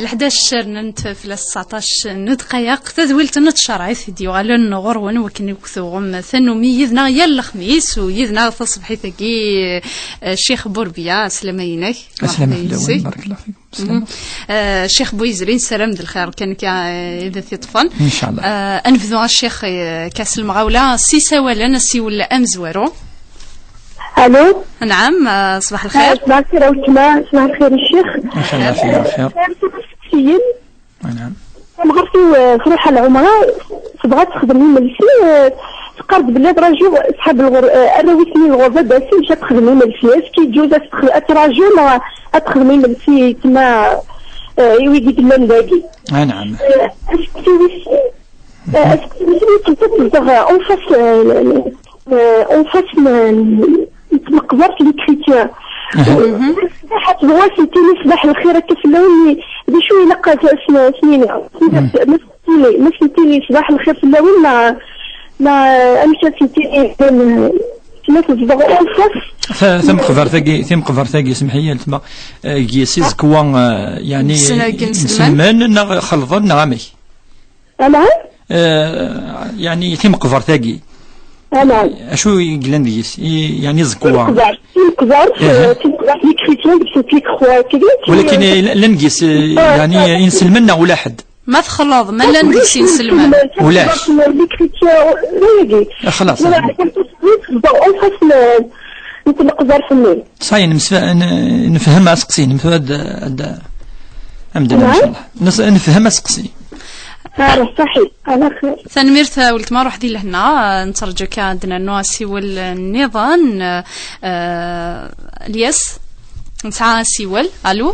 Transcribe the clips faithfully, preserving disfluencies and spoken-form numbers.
Ḥdac rnant fell-as tseɛṭac n dqayeq, tadwilt n tcerɛit i d-yuɣalen ɣur-wen, wakken i tuɣem tannumi yid-neɣ yal lexmis u yid-neɣ taṣebḥit-agi. Eh, Ccix Burbiya, aslama-inek. Aslama fell-awen, barakallahu fikum. Mhm. Eh, Ccix Buyezri, nessaram d lxir kan akka, eh, i d at-yeṭṭfen. Incallah. Eh, ad nebdu, a Ccix, eh, akka s lemɣawla, s isawalen, asiwel amezwaru. Allô. Naɛam, eh, ṣbaḥ lxir. Eh, ṣbaḥ lxir a weltma, ṣbaḥ lxir a ccix. Ixir lɛafiya, xir. Syin. Naɛam. Tamɣart-iw, eh, truḥ ɣer lɛumra, tebɣa ad texdem imelsi, eh, teqqar-d belli ad rajuɣ ṣṣḥab lɣur-, eh, arraw-is-nni n lɣurba ad d-asen bac ad texdem imelsi. Est-ce que yeǧǧuz ad tex-, ad traǧu neɣ ad texdem imelsi i yetma, eh, i wigi yellan dagi? Ah, naɛam. Eh, aseqsi wis sin, eh, aseqsi wis sin, yettemttat tezdeɣ, eh, en face, eh, eh, en face n, n tmeqbert, l'écriture. Aha. Eh, ṣṣbeḥ ad tebɣu ad sen-tini ṣṣbeḥ lxir akka fell-awen, d acu ilaq ad s-, s-, s-nini? Ma s-, ma s-, tini, ma s-, tini ṣṣbeḥ lxir fell-awen, neɣ, neɣ amek ad s-, tini, eh, ma tezdeɣ en face? Ta-, tameqbert-agi, timeqbert-agi, semḥ-iyi, a weltma, eh, deg-s i zekwa, eh, yeɛni, deg-sen agi inselmen? Inselmen, neɣ xelḍen, neɣ amek? Anɛam? Eh, yeɛni, timeqbert-agi. Anɛam? Acu i yellan deg-s? I, yeɛni, zekwa? Timeqbert, timeqbert, aha, eh, timeqbert, les chrétiens, deg-sen les croix, kif, walakin, eh, llan deg-s, eh, ah, yeɛni, ah, inselmen neɣ ula ḥedd? Ma texleḍ, ma llan deg-s inselmen. Ulac. Ulac. Xlaṣ. Ulac. Ulac. Ulac. Ulac. Ulac. Ṣayen, nemsef-, n-, nefhem aseqsi, nefhem ad, ad, amdan, naɛam? Incallah. Nes-, nefhem aseqsi. Ah, ṣaḥi. Ala xir. Tanemmirt a weltma, ruḥ di lehna. Nettraǧu akka ad d-nernu asiwel nniḍen. Eh, Lyas, nesɛa asiwel. Allô?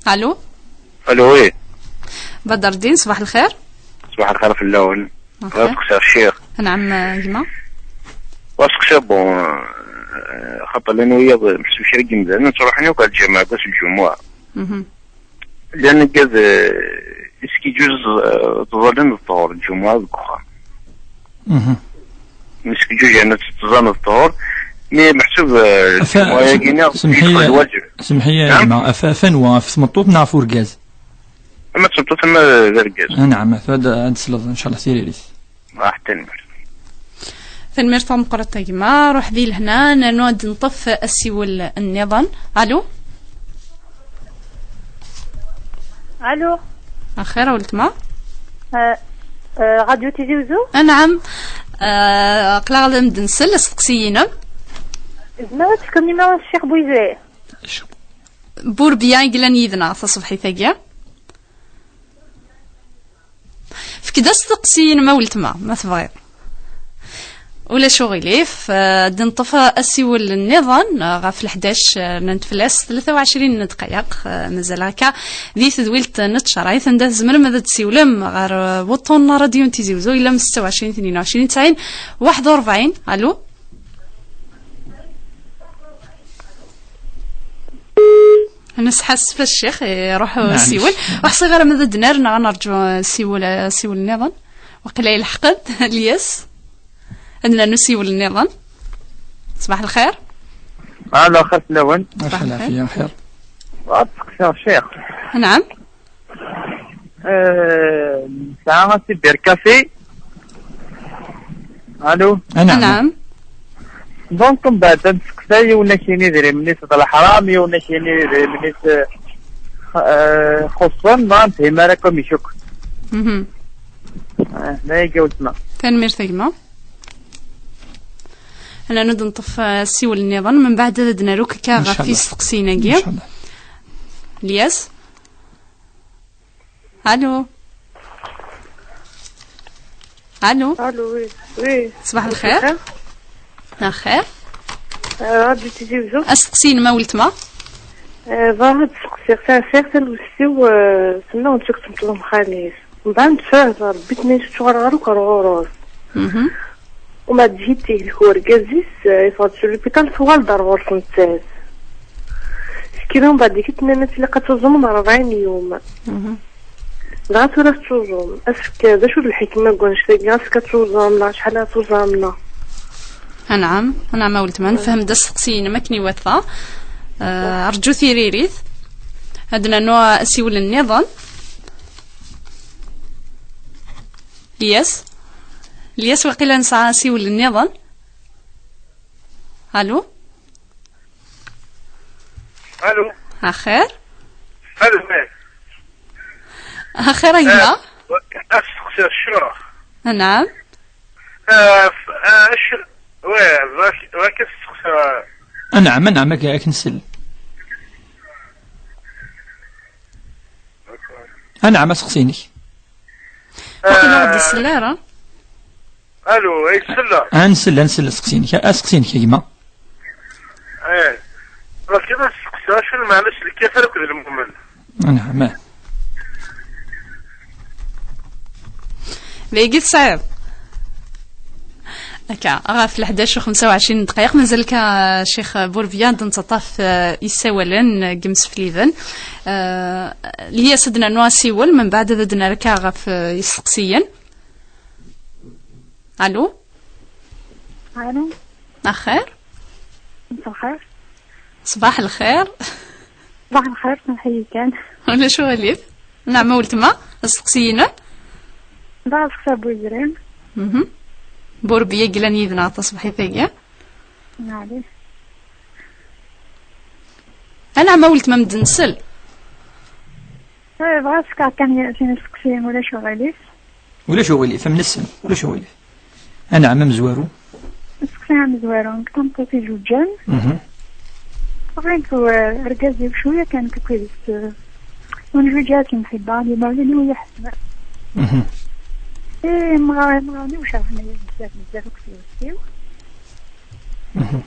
Allô? Allô, oui. Badr Ddin, ṣbaḥ lxir. Ṣbaḥ lxir fell-awen. Lxir. Bɣiɣ ad seqsiɣ ccix. Anɛam, gma. Wa seqsi, bon, eh, xaṭer llan wiyaḍ, meḥsub kra n yimdanen ttruḥun akk ar lǧameɛ deg wass n lǧumuɛa. Mhm. Llan igad, eh, est-ce que yeǧuz, eh, ttẓallan ḍḍuhr n lǧumuɛa deg uxxam? Mhm. Est-ce que yeǧuz yerna tettẓallaḍ ḍḍuhr? Mi meḥsub, eh, afa-, lǧumuɛa-agi neɣ semḥ-iyi, yefeɣ lwaǧeb. Semḥ-iyi, naɛam? Gma, af, af anwa, af tmeṭṭut neɣ af urgaz? Ama d tmeṭṭut, ama d argaz. Ah, naɛam, ad, ad tesleḍ, incallah, tiririt. Ah, tanemmirt. Tanemmirt tameqqrant a gma, ruḥ di lehna, nernu ad d-neṭṭef asiwel nniḍen. Allô? Allô? Axir a weltma? Euh, euh, Radio Tizi Ouzou? Anɛam. Euh, aql-aɣ la d-nsell asteqsi-inem. Zemreɣ ad tefkem numéro Ccix Bouizri? Burbiya i yellan yid-neɣ taṣebḥit-agi. Efk-d asteqsi-inem a weltma, ma tebɣiḍ. Ulac uɣilif, eh, ad d-neṭṭef asiwel nniḍen, eh, ɣef leḥdac, eh, rnant fell-as tlata u ɛecrin n ddqayeq, eh, mazal akka di tedwilt n tcerɛit, anda tzemrem ad d-tessiwlem ɣer, eh, wuṭṭun n ṛadyu n Tizi Uzzu, yellan setta u ɛecrin, tnin u ɛecrin, tesɛin, waḥed u ṛebɛin. Allô? Nesḥassef a ccix, iruḥ usiwel. Ur ḥṣiɣ ara ma d ad d-nerr neɣ ad nerǧu asiwel, asiwel nniḍen. Waqila ilḥeq-d Lyas. Ad nernu asiwel nniḍen. Ṣbaḥ lxir. Alo, xir fell-awen. Ṣbaḥ lxir. Ad seqsiɣ ccix. Naɛam. Eh, nesɛa asiberkafi. Alo? Anɛam. Anɛam. Donc, mbeɛd ad nseqsa, yiwen ad k-yini idrimen-is d leḥram, yiwen ad k-yini idrimen-is, eh, xuṣṣen, ma nefhim ara akk amek akk. Mhm. Eh, d ayagi a weltma. Tanemmirt a gma. Ad nernu ad neṭṭef, eh, asiwel nniḍen, mbeɛd ad d-naru akka ɣef, incallah, isteqsiyen-agi. Incallah. Lyas? Alo. Alo. Alo, oui, oui. Ṣbaḥ lxir. Lxir. Lxir. Eh, Radio Tizi Uzzu. Asteqsi-inem a weltma. Eh, bɣiɣ ad seqsiɣ, sɛiɣ talwest-iw, eh, tenna ur tt-id-tmeṭṭleḍ xali-s. Mbeɛd nfehmeɣ, Rebbi tenna-yas ur ttuɣaleɣ ara akk ar ɣur-s. Mhm. Uma d-ihi-d ihlek urgaz-is, eh, yeffeɣ-d si l'hôpital, tuɣal-d ar ɣur-s nettat. Tekkri umbeɛd-agi tenna-as ilaq ad tuẓumeḍ rebɛin yum. Mhm. Dɣa tura tettuẓum. Asefk, d acu d lḥikma deg wannect-agi? Asefk ad tuẓum, neɣ acḥal ara tuẓum, neɣ? Anɛam, anɛam a weltma, nefhem-d asteqsi-inem akken iwata. Eh, rǧu tiririt. Ad nernu asiwel nniḍen. Lyas. Lyas, waqila nesɛa asiwel nniḍen. Alu? Alu? Axir? Alu, eh. Axir a gma? Eh, asteqsi, ccṛeɛ. Anɛam. Eh, f-, eh, acu, weh, bɣa-, bɣa-k ad testeqsiḍ. Anɛam, anɛam, ad k-, ad k-nsel. Anɛam, aseqsi-inek. Waqila ur d-isell ara. Alu, ay, nsell. Ah, nsell, nsell, aseqsi-inek, aseqsi-inek, a gma. Eh, bɣa-k ad testeqsiḍ acu lmeɛna-s n lkafir akked lmumen. Anɛam. Dagi tesɛiḍ. Akka, ɣef leḥdac u xemsa u ɛecrin n ddqayeq, mazal-k, a Ccix Burbiya, ad nettaṭṭaf, eh, isawalen, eh, deg imsefliden. Eh, Lyas ad d-nernu asiwel, mbeɛd ad d-nerka ɣef, eh, isteqsiyen. Alu? Alu? Axir? Msaxir? Ṣbaḥ lxir. Ṣbaḥ lxir, samḥ-iyi kan. Ulac uɣilif. Neɛma weltma, asteqsi-inem? Bɣa asteqsi n Buzrin. Mhm. Burbiya i yellan yid-neɣ taṣebḥit-agi. Maɛlic. Anɛam a weltma, medden nsell. Eh, bɣa ad fkeɣ kan sin isteqsiyen, ulac uɣilif. Ulac uɣilif, am nessen, ulac uɣilif. Anɛam amezwaru. Isteqsi amezwaru, nekk tameṭṭut ijuǧǧen. Mhm. Bɣiɣ, eh, argaz-iw cwiya kan akked, eh, ur njuǧǧ ara s lemḥibba, d imawlan-iw i yi-ḥettmen. Mhm. Eh, imɣa-, imɣaren-iw cerḥen-iyi bezzaf, bezzaf akked twet-iw. Mhm.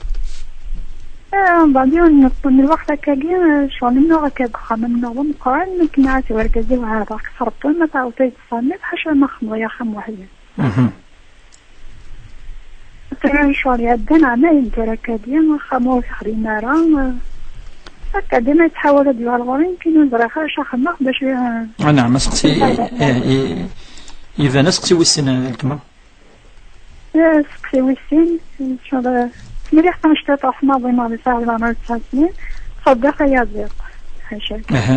Eh, mbeɛd yiwen n, n lweqt akkagi, eh, ccɣel nnuɣ akka deg uxxam, nnuɣ d ameqqran, akken ara s urgaz-iw hehdeɣ, kkes Rebbi, ma tɛawed ad yi-d-tṣanniḍ, ḥaca ma xedmeɣ axxam weḥd-i. Mhm. Tura ccɣel iɛeddan, ɛmayen tura akkagi, axxam ur t-xdim ara, eh, akkagi ma yettḥawal ad yuɣal ɣur-i, nekkini ur ẓriɣ ara acu xedmeɣ, bac, eh, Anɛam, aseqsi, eh, eh, iban aseqsi wis sin, eh, weltma. Eh, seqsi wis sin, ncallah. Mliḥ tamecṭuḥt ṛeḥma ḍima di saɛd lɛemr tesɛa snin, tṣeddeq ayaziḍ. Ḥaca. Aha.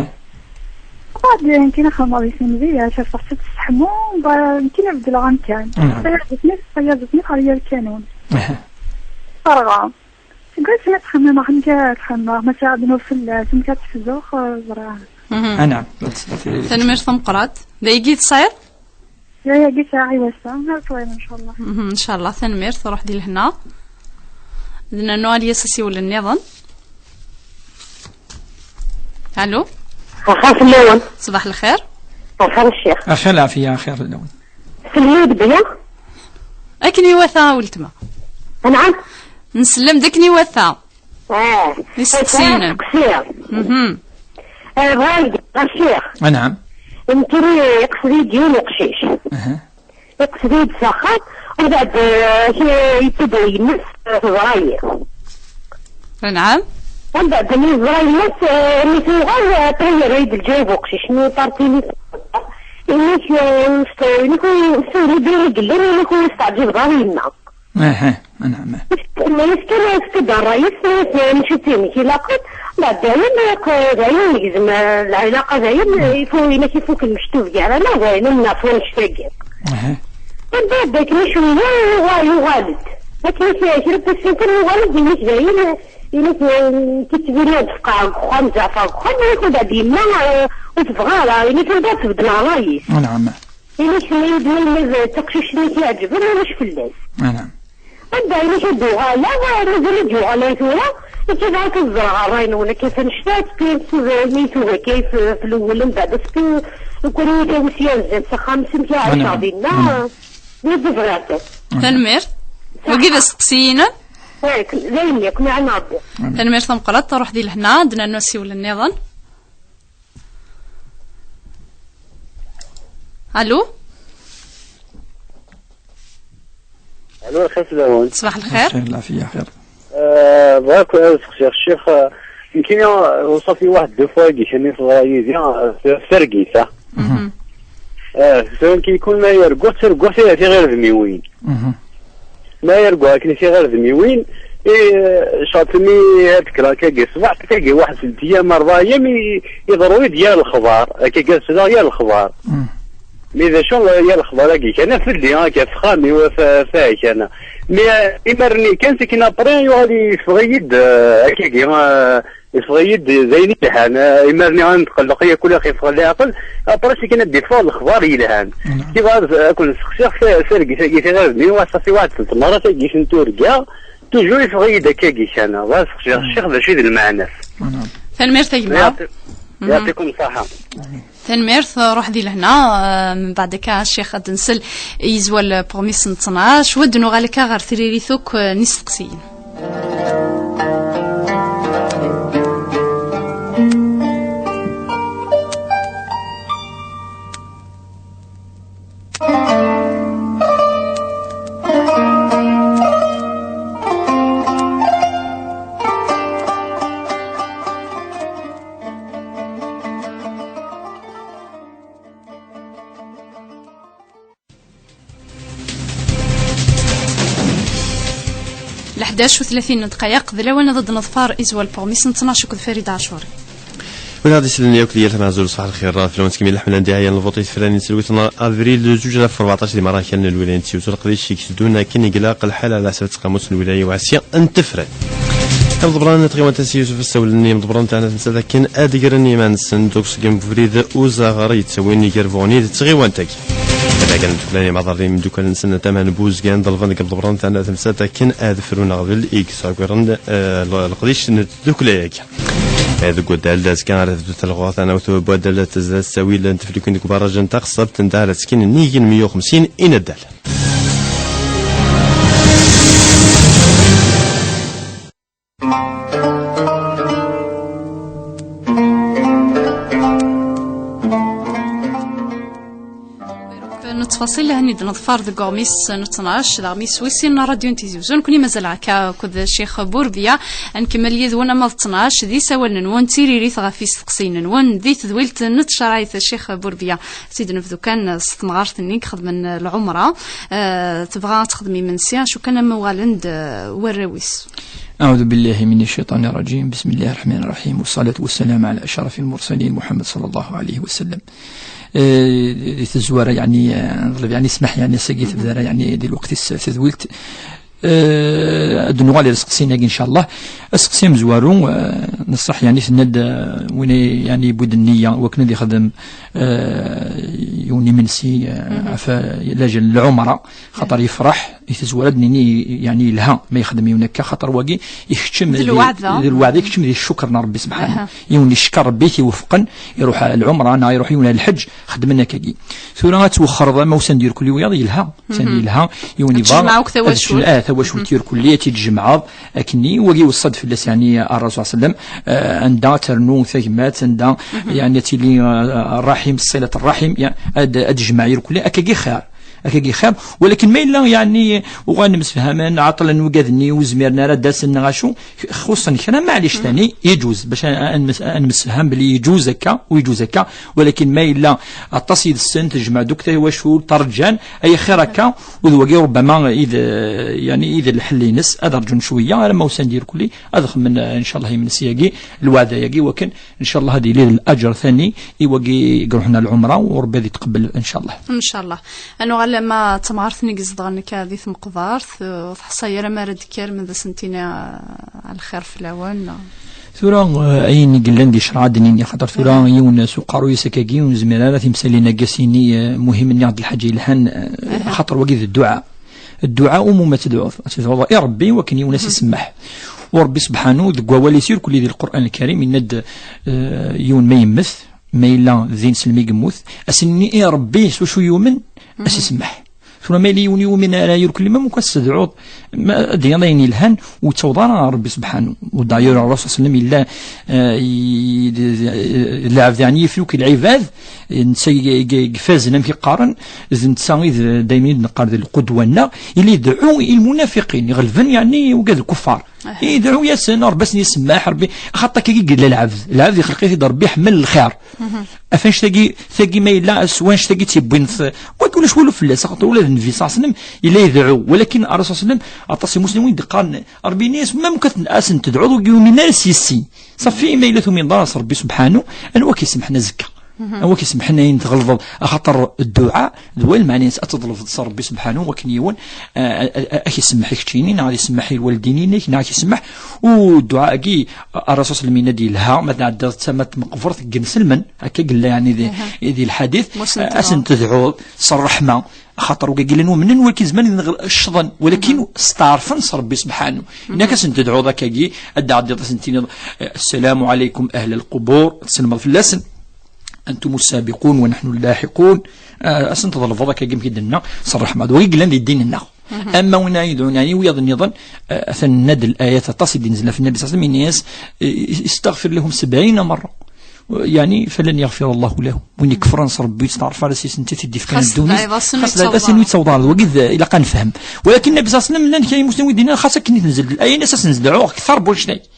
Ɣad, nekkini xedmeɣ di temdiyat, ffɣeɣ-tt-id tesseḥmu, ba-, nekkini beddleɣ amkan. Naɛam. Tayaziḍt-nni, tayaziḍt-nni ɣer yirkanun. Aha. Terɣa. Seg wasmi i ttxemmimeɣ amek ara tt-xedmeɣ, ma tt-ɛedden ur fell-as, amek ara tt-fzuɣ, eh, ẓriɣ. Mhm. Anɛam. Tanemmirt tameqqrant. D ayagi i tesɛiḍ? Yagi sɛiɣ i wass-a, ar ṭwal, ncallah. Mhm, ncallah, tanemmirt, ruḥ di lehna. Ad nernu Lyas asiwel nniḍen. Alu? Axir fell-awen. Ṣbaḥ lxir. Axir ccix. Axir lɛafiya, axir fell-awen. Tselmem-d bya? Akken iwata a weltma. Anɛam? Nsellem-d akken iwata. Ah, isteqsiyen. Aseqsi. Mhm. Ah, bɣiɣ ad d-iniɣ a ccix. Anɛam. Nekkini iqsed-iyi-d yiwen uqcic. Aha. Iqsed-iyi-d s axxam, umbeɛd, eh, k-, yewwi-d yemma-s, eh, teẓra-yi. Anɛam. Umbeɛd mi yeẓra yemma-s, eh, mi tuɣal, eh, ṭṭi yerra-yi-d lǧayeb uqcic-nni, parti-nni. Inek, eh, ur s-, inek ur s-, ur s-, ur s-, ur s-, ur s-teɛǧibeḍ ara yemma. Aha, anɛam. Yenna-yas kan efk-d ṛṛay-is, yenna-yas mačči d tin-ik ilaqen, mbeɛd dayen, eh, dayen negzem, eh, lɛilaqa dayen, eh, ifu-, inek ifuk lmektub gar-aneɣ, dayen ur nɛeffu annect-agi. Aha. Mbeɛd akken cwiya, yuɣal, yuɣal-d. Akken kra n tissin kan yuɣal-d, inek dayen, eh, inek, eh, yettbini-d tfeqɛeɣ deg uxxam, zeɛfeɣ deg uxxam, inek mbeɛd yemma, eh, ur tebɣa ara, inek mbeɛd tbeddel ṛṛay-is. Anɛam. Ini-k tenna-yi-d ma yella d taqcict-nni i k-iɛeǧben, ulac fell-as. Aha. Anda ini-k ad d-uɣaleɣ, mazal ad d-yuɣal ar tura, akka dɣa ad ẓreɣ ṛṛay-nwen, akka f annect-a, aspect n tudrin i tuga akka f, f lewwel, mbeɛd aspect, lukan i tawes yanzan s axxam-is, amek i ɛiceɣ dinna, d ayen i bɣiɣ kan. Tanemmirt. Wagi d asteqsi-inem? Yak, d ayen yakk, meɛna Ṛebbi. Tanemmirt tameqqrant, ruḥ di lehna, ad d-nernu asiwel nniḍen. Alu? Alu, lxir fell-awen. Ṣbaḥ lxir. Lxir, lɛafiya, xir. Eh, bɣiɣ ad sseqsiɣ ccix, eh, nekkini, eh, uṣaf-iyi waḥed deux fois-agi kan i teḍra yid-i, eh, f targit, ah. Mhm. Eh, tura nekkini kul ma arguɣ, ttarguɣ tiɣ-, tiɣirdmiwin. Mhm. Ma arguɣ akken tiɣirdmiwin, Eh, cɣel-nni ad kkreɣ akkagi ṣṣbeḥ, akkagi waḥed n tiyam, ṛebɛa yam, i, iḍerru-yi-d yir lexbar, akkagi ad sleɣ yir lexbar. Mm. Mi d acu, yir lexbar-agi kan, fell-i, akka, f uxxam-iw, f, f, kan. Mi, eh, imar-nni kan, sakin après, yuɣal yeffeɣ-iyi-d, eh, akkagi, eh, yeffeɣ-iyi-d d ayen yelhan. Eh, imar-nni ad netqelleq yakk ula yeffeɣ leɛqel, après, sakin ad d-iffeɣ lexbar yelhan. Mm. Kif ad, ad ken-sseqsiɣ, ta-, targit-agi, tiɣirden-inu, waṣafi waḥed n tmeɣra, tagi n turga, Toujours yeffeɣ-iyi-d akkagi kan. Bɣiɣ ad sqedceɣ ccix d acu i d lmeɛna-s. Tanemmirt a gma. Yeɛṭi-, mhm. Yeɛṭikum ṣṣaḥa. Tanemmirt, ruḥ di lehna. Eh, mbeɛd akka, ccix, ad nsel i yizwal Promis n ttnac, wa d-nuɣal akka ɣer tririt akk, eh, n yisteqsiyen. Leḥdac u tlatin n ddqayeq, d lawan ad d-neḍfer izwal Promis n ttnac akked Farid Acuri. Win ad isellen yakk di yal tama, azul, ṣṣeḥ, lxir, fell-awen, ttkemmil leḥmala n ddiɛaya n lvuṭi tefranin s lwit n avril zuǧ alaf u rbeɛṭac di Marakel n lwilaya n Tizi Uzzu. Leqdic i itteddun akken i ilaq lḥal ɛla ḥsab teqamut n lwilaya i uɛsi n tefrat. Imḍebbren n tɣiwant n Si Yusef ssawlen i imḍebbren n tɛennamt-nsen akken ad gren iman-nsen deg ubrid uzaɣar yettawin gar Buɣni d tɣiwant-agi. Adagan n tdukla n imaḍarren imeddukal-nsen n tama n Buzgan ḍelben deg imḍebbren n tɛennamt-nsen akken ad frun aɣbel i yesɛugaren, eh, leqdic n tdukla-agi. Eh, deg waddal d azekka ara tebdu talɣuɣt, anaw n waddal ad tezza ttawil n teflikin deg ubaraj n Taxṣabt, anda ara ttekkin nnig n meyya u xemsin inaddal. Nettfaṣil, hani d-neḍfar deg uɣmis n ttnac, d aɣmis wis sin n ṛadyu n Tizi Uzzu. Nekni mazal akka akked Ccix Burbiya. Ad nkemmel yid-wen ama d ttnac, d isawalen-nwen, d tiririt ɣef yisteqsiyen-nwen di tedwilt n tcerɛit. Ccix Burbiya, ad tt-id-nebdu kan s temɣart-nni i ixedmen lɛumra. Eh, tebɣa ad texdem imensi, acu kan ama uɣalen-d, eh, warraw-is. أعوذ بالله من الشيطان الرجيم. بسم الله الرحمن الرحيم. والصلاة والسلام على أشرف المرسلين محمد صلى الله عليه وسلم. Eh, di tezwara, yeɛni, eh, neḍleb, yeɛni, ssmaḥ, yeɛni, ass-agi tebda, yeɛni, di lweqt-is tedwilt. Eh, ad nuɣal ar useqsi-nni, ncallah. Aseqsi amezwaru, eh, neṣṣaḥ, yeɛni, tenna-d, eh, win, yeɛni, yewwi-d nniya wakken ad yexdem, eh, yiwen imensi, eh, ɣef, eh, lajal n lɛumra, xaṭer yefreḥ, i tezwara ad nini, yeɛni, yelha ma yexdem yiwen akka, xaṭer wagi ikeččem d di, lweɛda. D lweɛda, ikeččem di ccukr n Ṛebbi subḥanahu. Aha. Yiwen icekker Ṛebbi i t-iwefqen, iruḥ ar lɛumra neɣ iruḥ yiwen ar lḥeǧǧ, xedmen akkagi. Tura ad twexxreḍ, ama usan-d irkelli wiyaḍ, yelha. Sani yelha, yiwen ad yebɣa tjemɛeḍ akk ad tawacult. Tjemɛ-, ah, tawacult irkelli, ad tt-id-tjemɛeḍ, akkenni, wagi weṣṣa-d fell-as, yeɛni, Ṛṛasul ṣalla Llahu ɛalayhi wa sallam, eh, anda ad ternu tagmat, anda, yeɛni, ad tili, eh, ṛṛaḥim, ṣṣilat ṛṛaḥim, ya-, ad, ad tjemɛ irkelli, akkagi xir. Akkagi xir, walakin ma yella, yeɛni, uɣalen msefhamen, ɛeṭṭlen wigad-nni, ur zmiren ara ad d-asen neɣ acu, xuṣṣen kra, maɛlic, tani, yeǧuz, bac a, a, a, nemsefham belli yeǧuz akka, u yeǧuz akka, walakin ma yella aṭas yid-sen, tejmeɛ-d akk tawacult, ṛjan, ay xir akka, u d wagi ṛubbama i d, yeɛni, i d lḥell-ines, ad ṛjun cwiya, alamma usan-d irkelli, ad xemmen, eh, ncallah, imensi-agi, lweɛda-agi, wakken, ncallah, ad yili d laǧer tani i wagi i iṛuḥen ar lɛumra, u Ṛebbi ad itqebbel, ncallah. Ncallah. Ad nuɣal ama d tamɣart-nni i izedɣen akka di tmeqbart, eh, ur teḥṣa ara mi ara d-tekker, ma d asen-tini, eh, lxir fell-awen. Tura, eh, ayen i yellan di ccreɛ ad d-nini, xaṭer tura yiwen s uqerruy-is akkagi, ur nezmir ara timsalin-agi ad s-yini, eh, muhim, nniɣ-d lḥaǧa yelhan, eh, xaṭer wagi d dduɛa. Dduɛa, umum ad tedɛuḍ, ad tedɛuḍ i Ṛebbi wakken yiwen ad s-isemmeḥ. U Ṛebbi subḥanu deg wawal-is irkelli di Lqur'an Lkarim yenna-d, eh, yiwen ma yemmet, ma yella d inselmi i yemmut, ad s-nini i Ṛebbi s wacu yumen, ad s-isemmeḥ. Tura ma yella yiwen yumin ara irkelli, ma mumkin ad s-tedɛuḍ, ma ad d-tiniḍ ayen yelhan, ur yettaweḍ ara ɣer Ṛebbi subḥanu. U d'ailleurs, Ṛṛasul ṣalla Llahu ɛalayhi wa sallam yella, eh, i, i, i, lɛebd, yeɛni, ifruk i lɛibad, netta i, i, i ifazen, amek i qqaren, d netta i d, daymen i d-neqqar d lqudwa-nneɣ, yella ideɛɛu i lmunafiqin, iɣelben, yeɛni, ugad lkuffar. Idɛu-yasen, Ṛebbi ad sen-isemmeḥ, Ṛebbi, axaṭer akka i yella lɛebd. Lɛebd ixleq-it-id Ṛebbi, iḥemmel lxir. Af annect-agi, tagi ma yella s wannect-agi tt-yewwin f-, wagi ulac walu fell-as, axaṭer ula d Nnbi ṣalla Llahu ɛalayhi wa sallam yella idɛu, walakin Ṛṛasul ṣalla Llahu ɛalayhi wa sallam, aṭas n imuslimen i d-qqaren, Ṛebbi ini-as, ma mumkin ad sen-tedɛuḍ, ur yumin ara s yis-i. Ṣafi, ma yella tumineḍ ara s Ṛebbi subḥanu, anwa k-isemḥen azekka? Anwa k-isemḥen ayen tɣelḍeḍ? Axaṭer dduɛa d way lmeɛna-ines ad teḍlbeḍ s Ṛebbi subḥanu, wakken yiwen, a, a, a, a k-isemmeḥ i keččini, neɣ ad isemmeḥ i lwaldin-inek, neɣ ad k-isemmeḥ. U dduɛa-agi, Ṛṛasul ṣalla Llahu ɛalayhi wa sallam yenna-d yelha ma tɛeddaḍ d tama n tmeqbert n yimselmen, akka yella yeɛni di, di lḥadit, ad sen-tedɛuḍ s ṛṛeḥma. Axaṭer wigagi llan umnen, walakin zemren ad ccḍen, walakin steɛṛfen s Ṛebbi subḥanu. Inak ad sen-tedɛuḍ akkagi, ad d-tɛeddiḍ ad sen-tiniḍ, eh, "Ssalamu ɛalaykum ahla lqubur", ad tselmeḍ fell-asen, "Antum ssabiqun wa nahnu llahiqun", eh, ad sen-tḍelbeḍ akkagi, amek i d-nenna, s ṛṛeḥma. D wagi yellan di ddin-nneɣ. Ama win ara yedɛun, yeɛni wiyaḍ nniḍen, eh, atan nenna-d layat aṭas i d-inezla ɣef Nnbi ṣalla Llahu ɛalayhi wa sallam, ini-as, eh, "Istaɣfir lahum sebɛina marra." Yeɛni, "Falan yaɣfir Allahu lahum." Win ikefren s Ṛebbi, ur yesteɛṛef ara s yis-nsen, i t-id-yefkan ddunit, xas d ayen ur yettaweḍ ara. D wagi d, ilaq ad nefhem. Walakin Nnbi ṣalla Llahu ɛalayhi wa sallam, llan kra n imuslimen i d-yennan, xas akken i t-nzellel, ayen-as ad s-nzedɛu akteṛ n wannect-agi.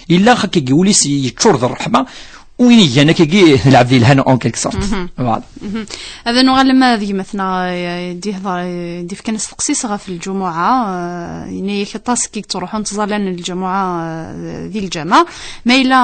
Yella axaṭer wigi ul-is yeččur d ṛṛeḥma, win igan akkagi d lɛebd yelhan en quelque sorte. Voilà. Ad nuɣal ma d gma-tneɣ, eh, d-ihḍer, eh, d-ifkan asteqsi-s ɣef lǧumuɛa, eh, yenna-yak aṭas i yettruḥun ttẓallan n lǧumuɛa, eh, di lǧameɛ. Ma yella,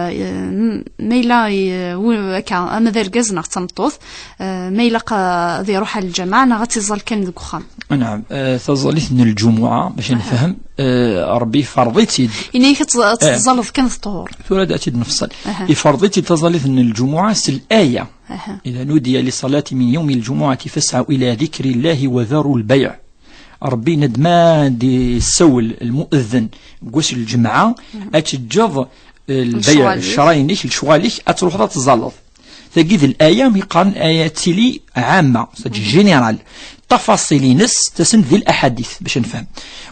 eh, m-, ma yella, eh, wi-, akka, ama d argaz neɣ d tameṭṭut, eh, ma ilaq, eh, ad iruḥ ɣer lǧameɛ neɣ ad tiẓẓal kan deg uxxam? Naɛam, eh, taẓallit n lǧumuɛa, bac ad nefhem, eh, Ṛebbi iferḍ-itt-id. Yenna-yak ad tẓ-, ad teẓẓaleḍ kan d ṭṭhur. Tura ad tt-id-nefṣel. Iferḍ-itt-id taẓallit n lǧumuɛa s laya. Aha. "Idha nudiya lissalati min yawmi lǧumuɛati fasɛaw ila dikri llahi wa dharu lbayɛ." Ṛebbi yenna-d ma d-isawel lmu'edden deg wass n lǧemɛa, ad teǧǧeḍ, eh, lbayɛ, lecɣal-ik, ccṛay-inek, lecɣal-ik, ad truḥeḍ ad teẓẓaleḍ. Tagi d laya mi qqaren aya d tili ɛamma, c'est-à-dire générale. Tafaṣil-ines ttasen di laḥadit, bac ad nefhem.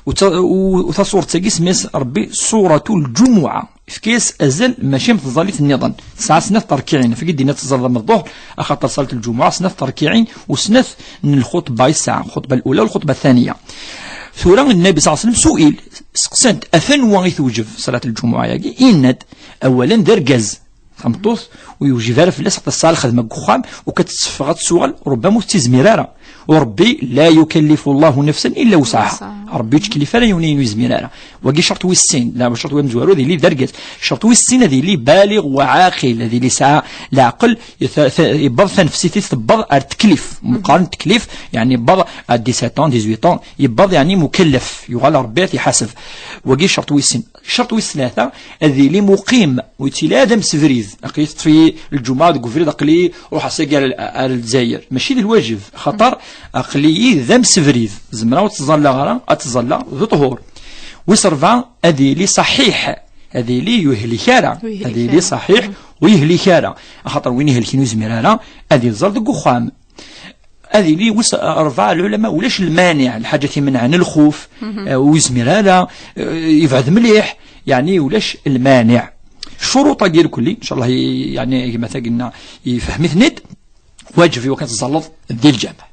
U ta-, u, u taṣuṛt-agi semma-yas Ṛebbi Ṣuratul Ǧumuɛa. Yefka-yas azal, mačči am tẓallit nniḍen. Tesɛa snat terkiɛin. Ɣef wagi d-yenna teẓẓalleḍ am ḍḍuḥer, axaṭer ṣalat lǧumuɛa, snat terkiɛin u snat n lxuṭba i tesɛa. Lxuṭba lula, lxuṭba ttaniya. Tura, Nnabi ṣalla Llahu ɛalayhi wa sallam su'il, seqsan-t, af anwa i tewjeb ṣalat lǧumuɛa-agi? Yenna-d, awalen d argaz. Tameṭṭut, ur yewjib ara fell-as, xaṭer tesɛa lxedma deg uxxam, u kan tetteffeɣ ad tsuɣel, rubbama ur tettizmir ara. U Ṛebbi, "La yukallifu Llahu nafsan illa wusɛaha." Ṛebbi ur yettkellif ara yiwen ayen ur yezmir ara. Wagi ccerṭ wis sin, la, ccerṭ amezwaru ad yili d argaz. Ccerṭ wis sin ad yili baliɣ wa ɛaqil, ad yili yesɛa leɛqel, ta-, ta-, yewweḍ tanefsit-is tewweḍ ar teklif. Meqqar n teklif, yeɛni yewweḍ à dix-sept ans, dix-huit ans, yewweḍ yeɛni mukellef, yuɣal Ṛebbi ad t-iḥaseb. Wagi ccerṭ wis sin. Ccerṭ wis tlata, ad yili muqim, ur yettili ara d amsebrid. Aql-i teṭṭef-iyi lǧumuɛa deg ubrid, aql-i ruḥeɣ sagi ar, ar Lezzayer. Mačči d lwajeb, xaṭer aql-iyi d amsebrid. Zemreɣ ur ttẓallaɣ ara, ad ttẓallaɣ d ṭṭhur. Wis ṛebɛa, ad yili ṣaḥiḥ, ad yili ur yehlik ara. Ur yehlik ara. Ad yili ṣaḥiḥ, ur yehlik ara. Axaṭer win ihelken ur yezmir ara ad iẓẓal deg uxxam. Ad yili wis ṛebɛa, lɛulama, ulac lmaniɛ, lḥaǧat imenɛen, lxuf, eh, ur yezmir ara, eh, yebɛed mliḥ, yeɛni ulac lmaniɛ. Ccuruṭ-agi irkelli, ncallah, yeɛni gma-tagi-nneɣ yefhem-iten-id, wajeb i wakken ad teẓẓalleḍ di lǧameɛ.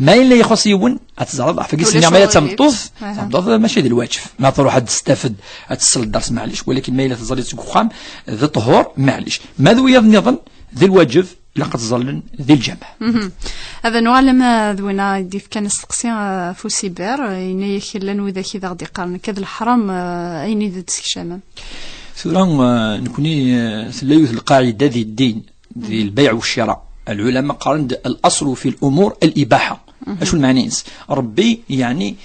Ma yella ixuṣ yiwen, ad teẓẓalleḍ, ɣef wagi s-nniɣ, ma yella d tameṭṭut, tameṭṭut mačči d lwajeb. Ma truḥ ad d-testafed, ad tessel ddeṛs, maɛlic, walakin ma yella teẓẓal-itt deg uxxam, d ṭṭhur, maɛlic. Ma d wiyaḍ nniḍen, d lwajeb, ilaq ad ẓẓallen di lǧameɛ. Ad nuɣal ama d win i d-yefkan asteqsi, eh, ɣef usibir, eh, yenna-yak llan widak i d aɣ-d-iqqaren akka d leḥram, eh, ayen i d-tessekcamem. Tura, eh, nekni, eh, tella yiwet lqaɛida di ddin, di lbayɛ u ccira. Lɛulama qqaren-d al-aslu fi l-umur al-ibaḥa. Acu lmeɛna-ines? Ṛebbi, yeɛni,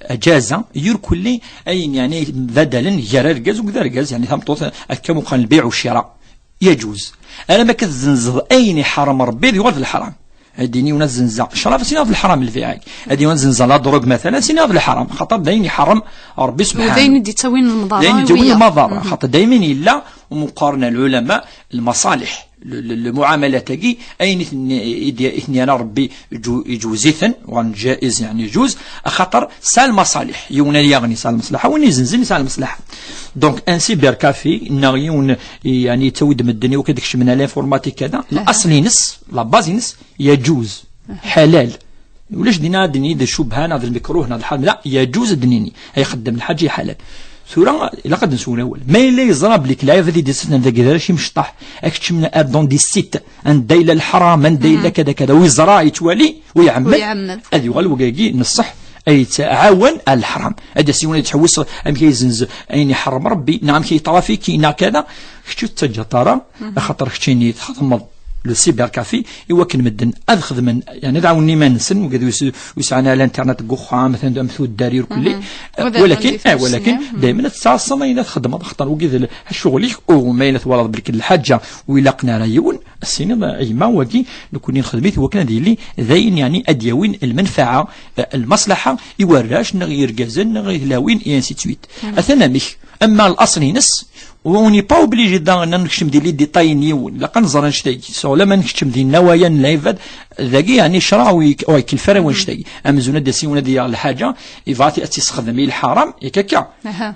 ajaza, yurkelli ayen, yeɛni, badalen gar argaz u d argaz, yeɛni, tameṭṭut, akka muqan lbayɛ u ccira. Yajuz. Alamma akka tzenzeḍ ayen iḥeṛṛem Ṛebbi, ad yuɣal d leḥṛam. Ad d-yini yiwen ad zenzeɣ ccṛab, ad s-iniɣ d leḥṛam lbiɛ-agi. Ad d-yini ad zenzeɣ la drogue, matalan, ad s-iniɣ d leḥṛam. Xaṭer d ayen iḥeṛṛem Ṛebbi subḥanu. D ayen i d-yettawin lmaḍara. D ayen i d-yettawin lmaḍara. Xaṭer daymen yella, umi qqaren lɛulama, lmaṣaliḥ. Le, le, lmuɛamalat-agi, ayen i ten-, i d-, i ten-yerra Ṛebbi iǧu-, iǧwez-iten, uɣalen jaiz, yeɛni juz, axaṭer sɛan lmaṣaliḥ. Yiwen ad yaɣen yesɛa lmaṣlaḥa, win izenzen yesɛa lmaṣlaḥa. Donc, un cybercafé, neɣ yiwen, yeɛni, yettawi-d medden i wakken ad kecmen à l'informatique, kada, laṣel-ines, la base-ines, yajuz, ḥalal. Ulac dinna ad d-nini d ccubha neɣ d lmekruh neɣ d lḥaram, la, yajuz ad d-nini. Ay ixeddem lḥaǧa iḥalal. Tura ilaq ad nsew awal. Ma yella yeẓra belli lɛibad i d-isetten dagi d arrac imecṭaḥ, ad keččmen ar dans des sites anda yella leḥram, anda yella kada kada, u yeẓra, yettwali, u iɛemmed, U iɛemmed. Ad yuɣal wagagi n ṣṣeḥ, ad yettɛawan ar leḥram. Ad as-yiwen ad yettḥewwis amek ay yezzenz ayen iḥerrem Rebbi, neɣ amek ay yeṭrafiki, neɣ kada. Kečč ur tettaǧǧaḍ ara, axaṭer keččini txedmeḍ le cybercafé i wakken medden ad xedmen, yani ad ɛawnen iman-nsen, wigad ur s-, ur sɛan ara l'internet deg uxxam, atan am tuddar irkelli. Walakin, eh, walakin, daymen ad tettɛassaḍ ayen ad txedmeḍ, axaṭer wigi d l-, ccɣel-ik, u ma yella twalaḍ belli d lḥaǧa ur ilaqen ara yiwen, ad s-tiniḍ, a gma, wagi nekkni nxedm-it i wakken ad yili d ayen, yani, ad d-yawin lmenfaɛa, eh, lmaslaḥa i warrac, neɣ i yirgazen, neɣ i tlawin, et ainsi de suite. Atan amek, ama laṣel-ines, on n'est pas obligé daɣen ad nekcem di les détails n yiwen, ilaq ad neẓra annect-agi. Sɣel ma nekcem di nnawaya n lɛibad, dagi, yani, ccṛeɛ ur yek-, ur ikelfer ara wannect-agi. Amzun ad d-yas yiwen ad yaɣ lḥaǧa, yebɣa ad tt-yessexdem i lḥaram, yak akka.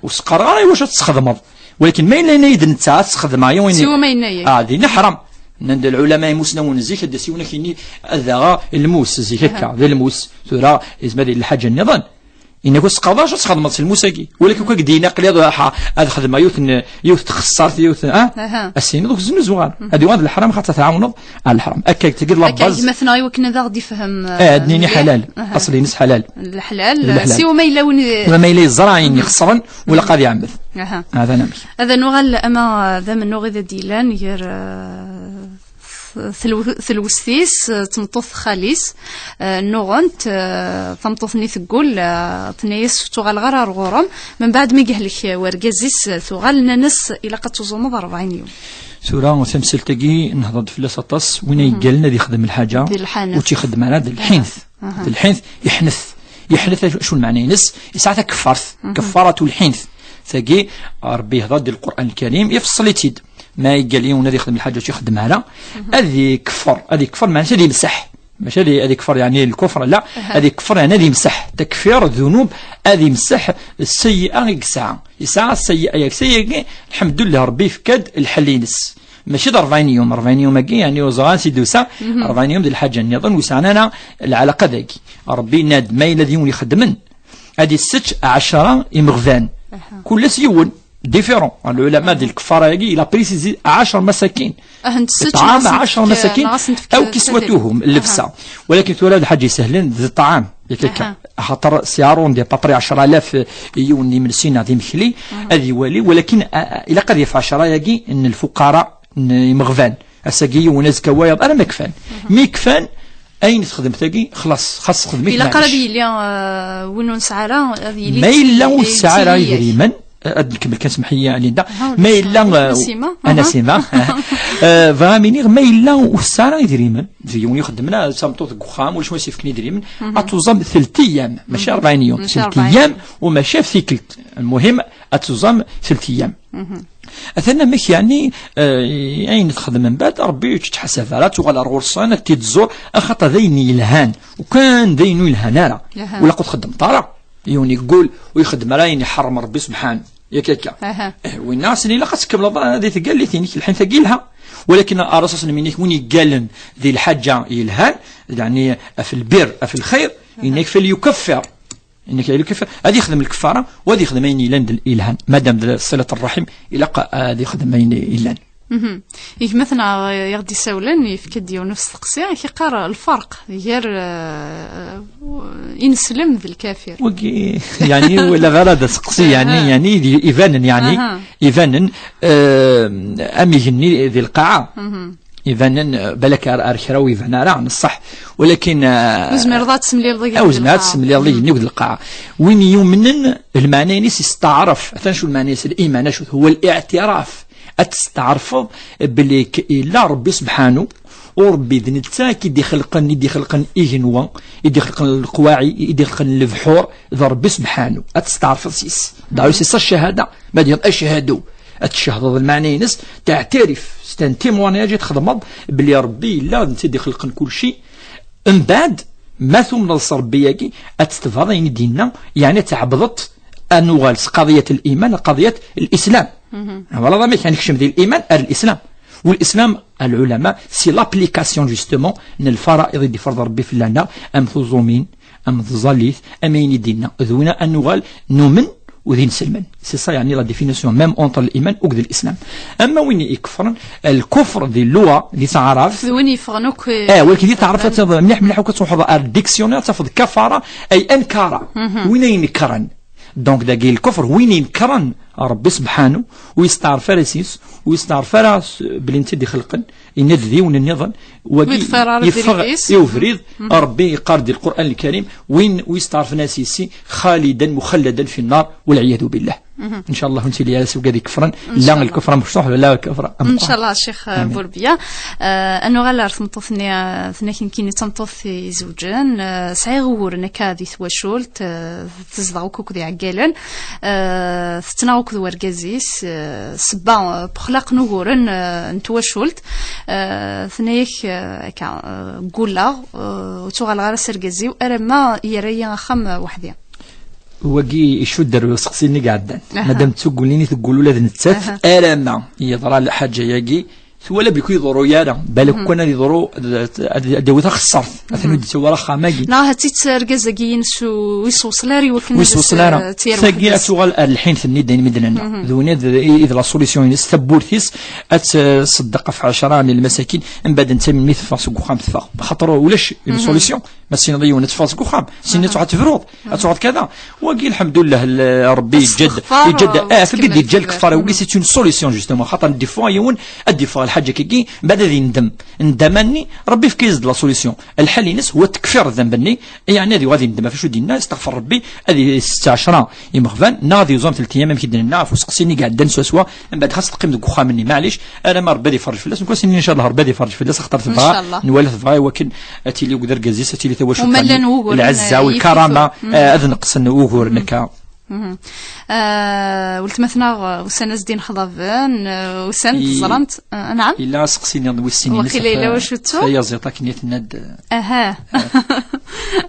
Ur s-qqareɣ ara i wacu ad tt-txedmeḍ. Walakin ma yella yenna-yi-d netta ad tt-xedmeɣ, ya wayen Siwa ma yenna-yi. Ah, dinna ḥram. Nnan-d lɛulama imusnawen zik, ad d-yas yiwen ad k-yini ad aɣeɣ lmus zik akka, d lmus. Tura, yezmer ad yili lḥaǧa nniḍen. Yenna-k ur s-qqareḍ ara acu ad txedmeḍ s lmus-agi. Walakin ur k-d-yenna aql-i ad, ad xedmeɣ yiwet n, yiwet n txessart, yiwet n, ah? Ad s-tiniḍ ur k-znuzuɣ ara. Ad yuɣal d leḥram, xaṭer tɛawneḍ ar leḥram. Akka, tagi d la base. Akka, gma-tneɣ i wakken ad aɣ-d-ifhem, eh, ad nini mliḥ. Ḥalal. Aṣel-ines ḥalal. D leḥlal. D leḥlal. Siwa ma yella win i- Ma yella yeẓra ayen ixeṣren, ur ilaq ad iɛemmed. Aha. Hada anamek. Ad nuɣal ama d amennuɣ i d ad d-yellan gar, eh, telw-, telwest-is, eh, d tmeṭṭut xali-s, eh, nnuɣent, eh, tameṭṭut-nni teggul, eh, tenna-yas ur ttuɣaleɣ ara ar ɣur-m. Membeɛd mi yehlek, eh, wergaz-is, eh, tuɣal, nnan-as ilaq ad tuẓumeḍ rebɛin yum. Tura tamsalt-agi nehḍer-d fell-as aṭas, win ay yeggalen ad yexdem lḥaǧa, ur tt-ixeddem ara d lḥint. D lḥint, iḥnet. Iḥnet, acu lmeɛna-ines? Yesɛa takeffart. Keffaratu lḥint. Tagi, Rebbi yehḍer-d di Lqur'an Lkarim, ifeṣṣel-itt-id. Ma yeggal yiwen ad yexdem lḥaǧa ur tt-ixeddem ara, ad ikeffer, ad ikeffer, meɛna ad yemseḥ. Mačči ad, ad ikeffer, yani, lkufr, la, ad ikeffer, yani, ad yemseḥ. Takfir ddunub, ad yemseḥ sseyyi'a i yesɛa. Yesɛa sseyyi'a, yak sseyyi'a-agi, lḥemdullah, Rebbi yefka-d lḥel-ines. Mačči d rebɛin yum, rebɛin yum-agi, yani, ur ẓriɣ ansi d-tusa, rebɛin yum d lḥaǧa nniḍen, ur sɛan ara lɛalaqa dagi. Rebbi yenna-d, ma yella d yiwen ixeddmen, ad issečč ɛecra imeɣban. Kul ass yiwen, différent. Lɛulama di lkefara-agi, il a précisé ɛecra masakin. Ṭṭɛam ɛecra masakin, aw kiswatuhum, llebsa. Walakin tura d lḥaǧa isehlen, d ṭṭɛam. Yak akka. Axaṭer si arrondi, à peu près ɛecra alaf, eh, yiwen n imensi neɣ d imekli, ad iwali, walakin, a, a, ilaq ad yaf ɛecra-agi n lfuqara n imeɣban. Ass-agi yiwen, azekka wayeḍ, arma kfan. Mi kfan, ayen texdem tagi, xlas, xas texdem-it, ilaq ara ad yili, eh, win ur nesɛi ara, ad yili. Ma yella ur tesɛi ara idrimen, eh, ad nkemmel kan, semḥ-iyi, a Linda. Ma yella, eh, Nasima. A Nasima, eh, bɣiɣ ad m-iniɣ, ma yella ur tesɛi ara idrimen, d yiwen ixeddmen, ah, d tameṭṭut deg uxxam, ulac win as-yefken idrimen, ad tuẓam telt ayyam, mačči rebɛin yum, telt ayyam, u mačči ɣef tikkelt. Lmuhim, ad tuẓam telt ayyam. Atan amek, yani, eh, ayen texdem mbeɛd, Rebbi ur tt-ttḥasab ara, tuɣal ar ɣur-sen, ad t-id-tẓur, axaṭer d ayen yelhan. U kan d ayen ur yelhan ara. Ur ilaq ur txeddmeḍ ara. Yiwen yeggul, ur ixeddem ara ayen iḥerrem Rebbi subḥanu. Yak akka. Eh, winna asen ilaq ad tkemmleḍ, eh, di tgallit-inek, lḥin tagi yelha. Walakin ar asasen minik win yeggalen di lḥaǧa yelhan, yani, af lbir, af lxir, yenna-k فليكفر. Yenna-k فليكفر, ad yexdem lkeffara, u ad yexdem ayen yellan d yelhan. Madam d ṣilat ṛṛaḥim, ilaq ad yexdem ayen yellan. Gma-tneɣ i ɣ-d-isawlen yefka-d yiwen usteqsi, ak-iqqar lferq gar, eh, ineslem d lkafir. Wagi, yani, wala ɣer ad aseqsi, yani, yani, ibanen, yani, ibanen, eh, am igenni di lqaɛa. Ibanen, eh, balak ar, ar kra ur iban ara, n ṣṣeḥ. Walakin, eh, ur zmireḍ ad tessemlileḍ igenni, ur zmireḍ ad tessemlileḍ igenni d lqaɛa. Win yumnen, lmeɛna-ines yesteɛref. Atan acu lmeɛna-ines, liman, acu, هو الاعتراف. Ad testeɛrfeḍ belli k-, yella Rebbi subḥanu, u Rebbi d netta i d-ixelqen, i d-ixelqen igenwa, i d-ixelqen leqwaɛi, i d-ixelqen lebḥur, d Rebbi subḥanu. Ad testeɛrfeḍ s-is. D'ailleurs, c'est ça ccahada. Ma d-yenniḍ ashhadu, ad tcehdeḍ lmeɛna-ines, teɛtirif, c'est un témoignage i txedmeḍ belli Rebbi yella, d netta i d-ixelqen kulci. Mbeɛd, ma tumneḍ s Rebbi-agi, ad tetbeɛeḍ ayen i d-yenna, yeɛni ad tɛebdeḍ, ad nuɣal s qadiyat liman, qadiyat lislam. Twalaḍ amek ad nekcem di liman ar lislam. Walislam, a lɛulama, c'est l'application, justement, n lfaraid i d-ifreḍ Rebbi fell-aneɣ, am tuẓumin, am tẓallit, am ayen i d-yenna. D winna ad nuɣal numen, u d inselmen. C'est ça, yeɛni, la définition même entre l'iman akked l'islam. Ama win ikefren, lkufr di lluɣa, di taɛrabt, d win yeffɣen akk, eh, walakin di taɛrabt ad tafeḍ mliḥ, mliḥ akk ad truḥeḍ ar dictionnaire, ad tafeḍ kafara, ay ankara. Win ay inekren. Donc, dagi lkufr, win inekren Rebbi subḥanu, u yesteɛref ara s-, u yesteɛref ara s-, belli netta i d-ixelqen, yenna-d d yiwen nniḍen, wagi yeffeɣ i ubrid. Rebbi yeqqar di Lqur'an Lkarim, win ur yesteɛṛfen ara s-, xalidan muxalladan fi nnar, walɛiyadu billah. Ncallah ur nettili ara s wigad ikefren, la lkufr amecṭuḥ, la lkufr ameqqran. Ncallah, Ccix Burbiya. Eh, ad nuɣal ar tmeṭṭut-nni, eh, tnakin kini d tameṭṭut izewǧen. Eh, sɛiɣ uguren akka di twacult, eh, tezdeɣ akk akked iɛeggalen, eh, tettnaɣ akked wergaz-is, eh, sebba, eh, bexlaq n uguren, eh, n twacult, eh, tenna-yak, eh, akka, eh, ggulleɣ, eh, ur ttuɣaleɣ ara s argaz-iw, alamma yerra-yi axxam, eh, weḥd-i. Wagi icudd ar useqsi-nni iɛeddan. Madam d tuggulin i teggul ula d nettat, alamma yeḍra lḥaǧa-yagi, twala belli ur iḍerru ara, balak kan ad iḍru, ad, ad, ad yawi taxessart, atan ur d-yettawi ara axxam-agi. Neɣ ahat-itt argaz-agi-ines ur yesweṣl ara i wakken ad as-, ara. Tagi ad tuɣal ar lḥin tenni-d ayen mi d-nenna. D win i d, i d la solution-ines, tawwurt-is, ad tṣeddeq ɣef ɛecra n lmasakin, mbeɛd netta melmi teffeɣ seg uxxam teffeɣ. Axaṭer ulac une solution. Ma tessineḍ yiwen ad teffeɣ seg uxxam, tessineḍ ad truḥ ad tebruḍ, ad truḥeḍ kada. Wagi, lḥemdullah, l-, Rebbi yeǧǧa-d, yeǧǧa-d, ah, tagi d-yeǧǧa lkefara, wagi c'est une solution, justement. Xaṭer des fois yiwen ad d-yeffeɣ lḥaǧa-agi, mbeɛd ad yendem. Ndama-nni, Rebbi yefka-yas-d la solution. Lḥal-ines huwa tekfir ddenb-nni, yeɛni ad yuɣal ad yendem ɣef wacu d-yenna, yesteɣfer Rebbi, ad isett ɛecra imeɣban, neɣ ad yuẓam telt ayyam amek i d-nenna ɣef useqsi-nni iɛeddan swaswa, mbeɛd xas teqqim deg uxxam-nni, maɛlic, alamma Rebbi ad iferrej fell-as. Nekk ad as-nini, ncallah, Rebbi ad iferrej fell-as, axaṭer tebɣa, nwala tebɣa i wakken ad tili akked argaz-is, ad tili tawacult, lɛezza, lkarama, eh, ad neqsen uguren akka. Eh, weltma-tneɣ, eh, usan-as-d inexḍaben, eh, usan, teẓram-t, eh, anɛam? Yella aseqsi-nni wis sin-ines, waqila yella wacu ttuɣ? Tayaziḍt akken i tenna-d. Aha.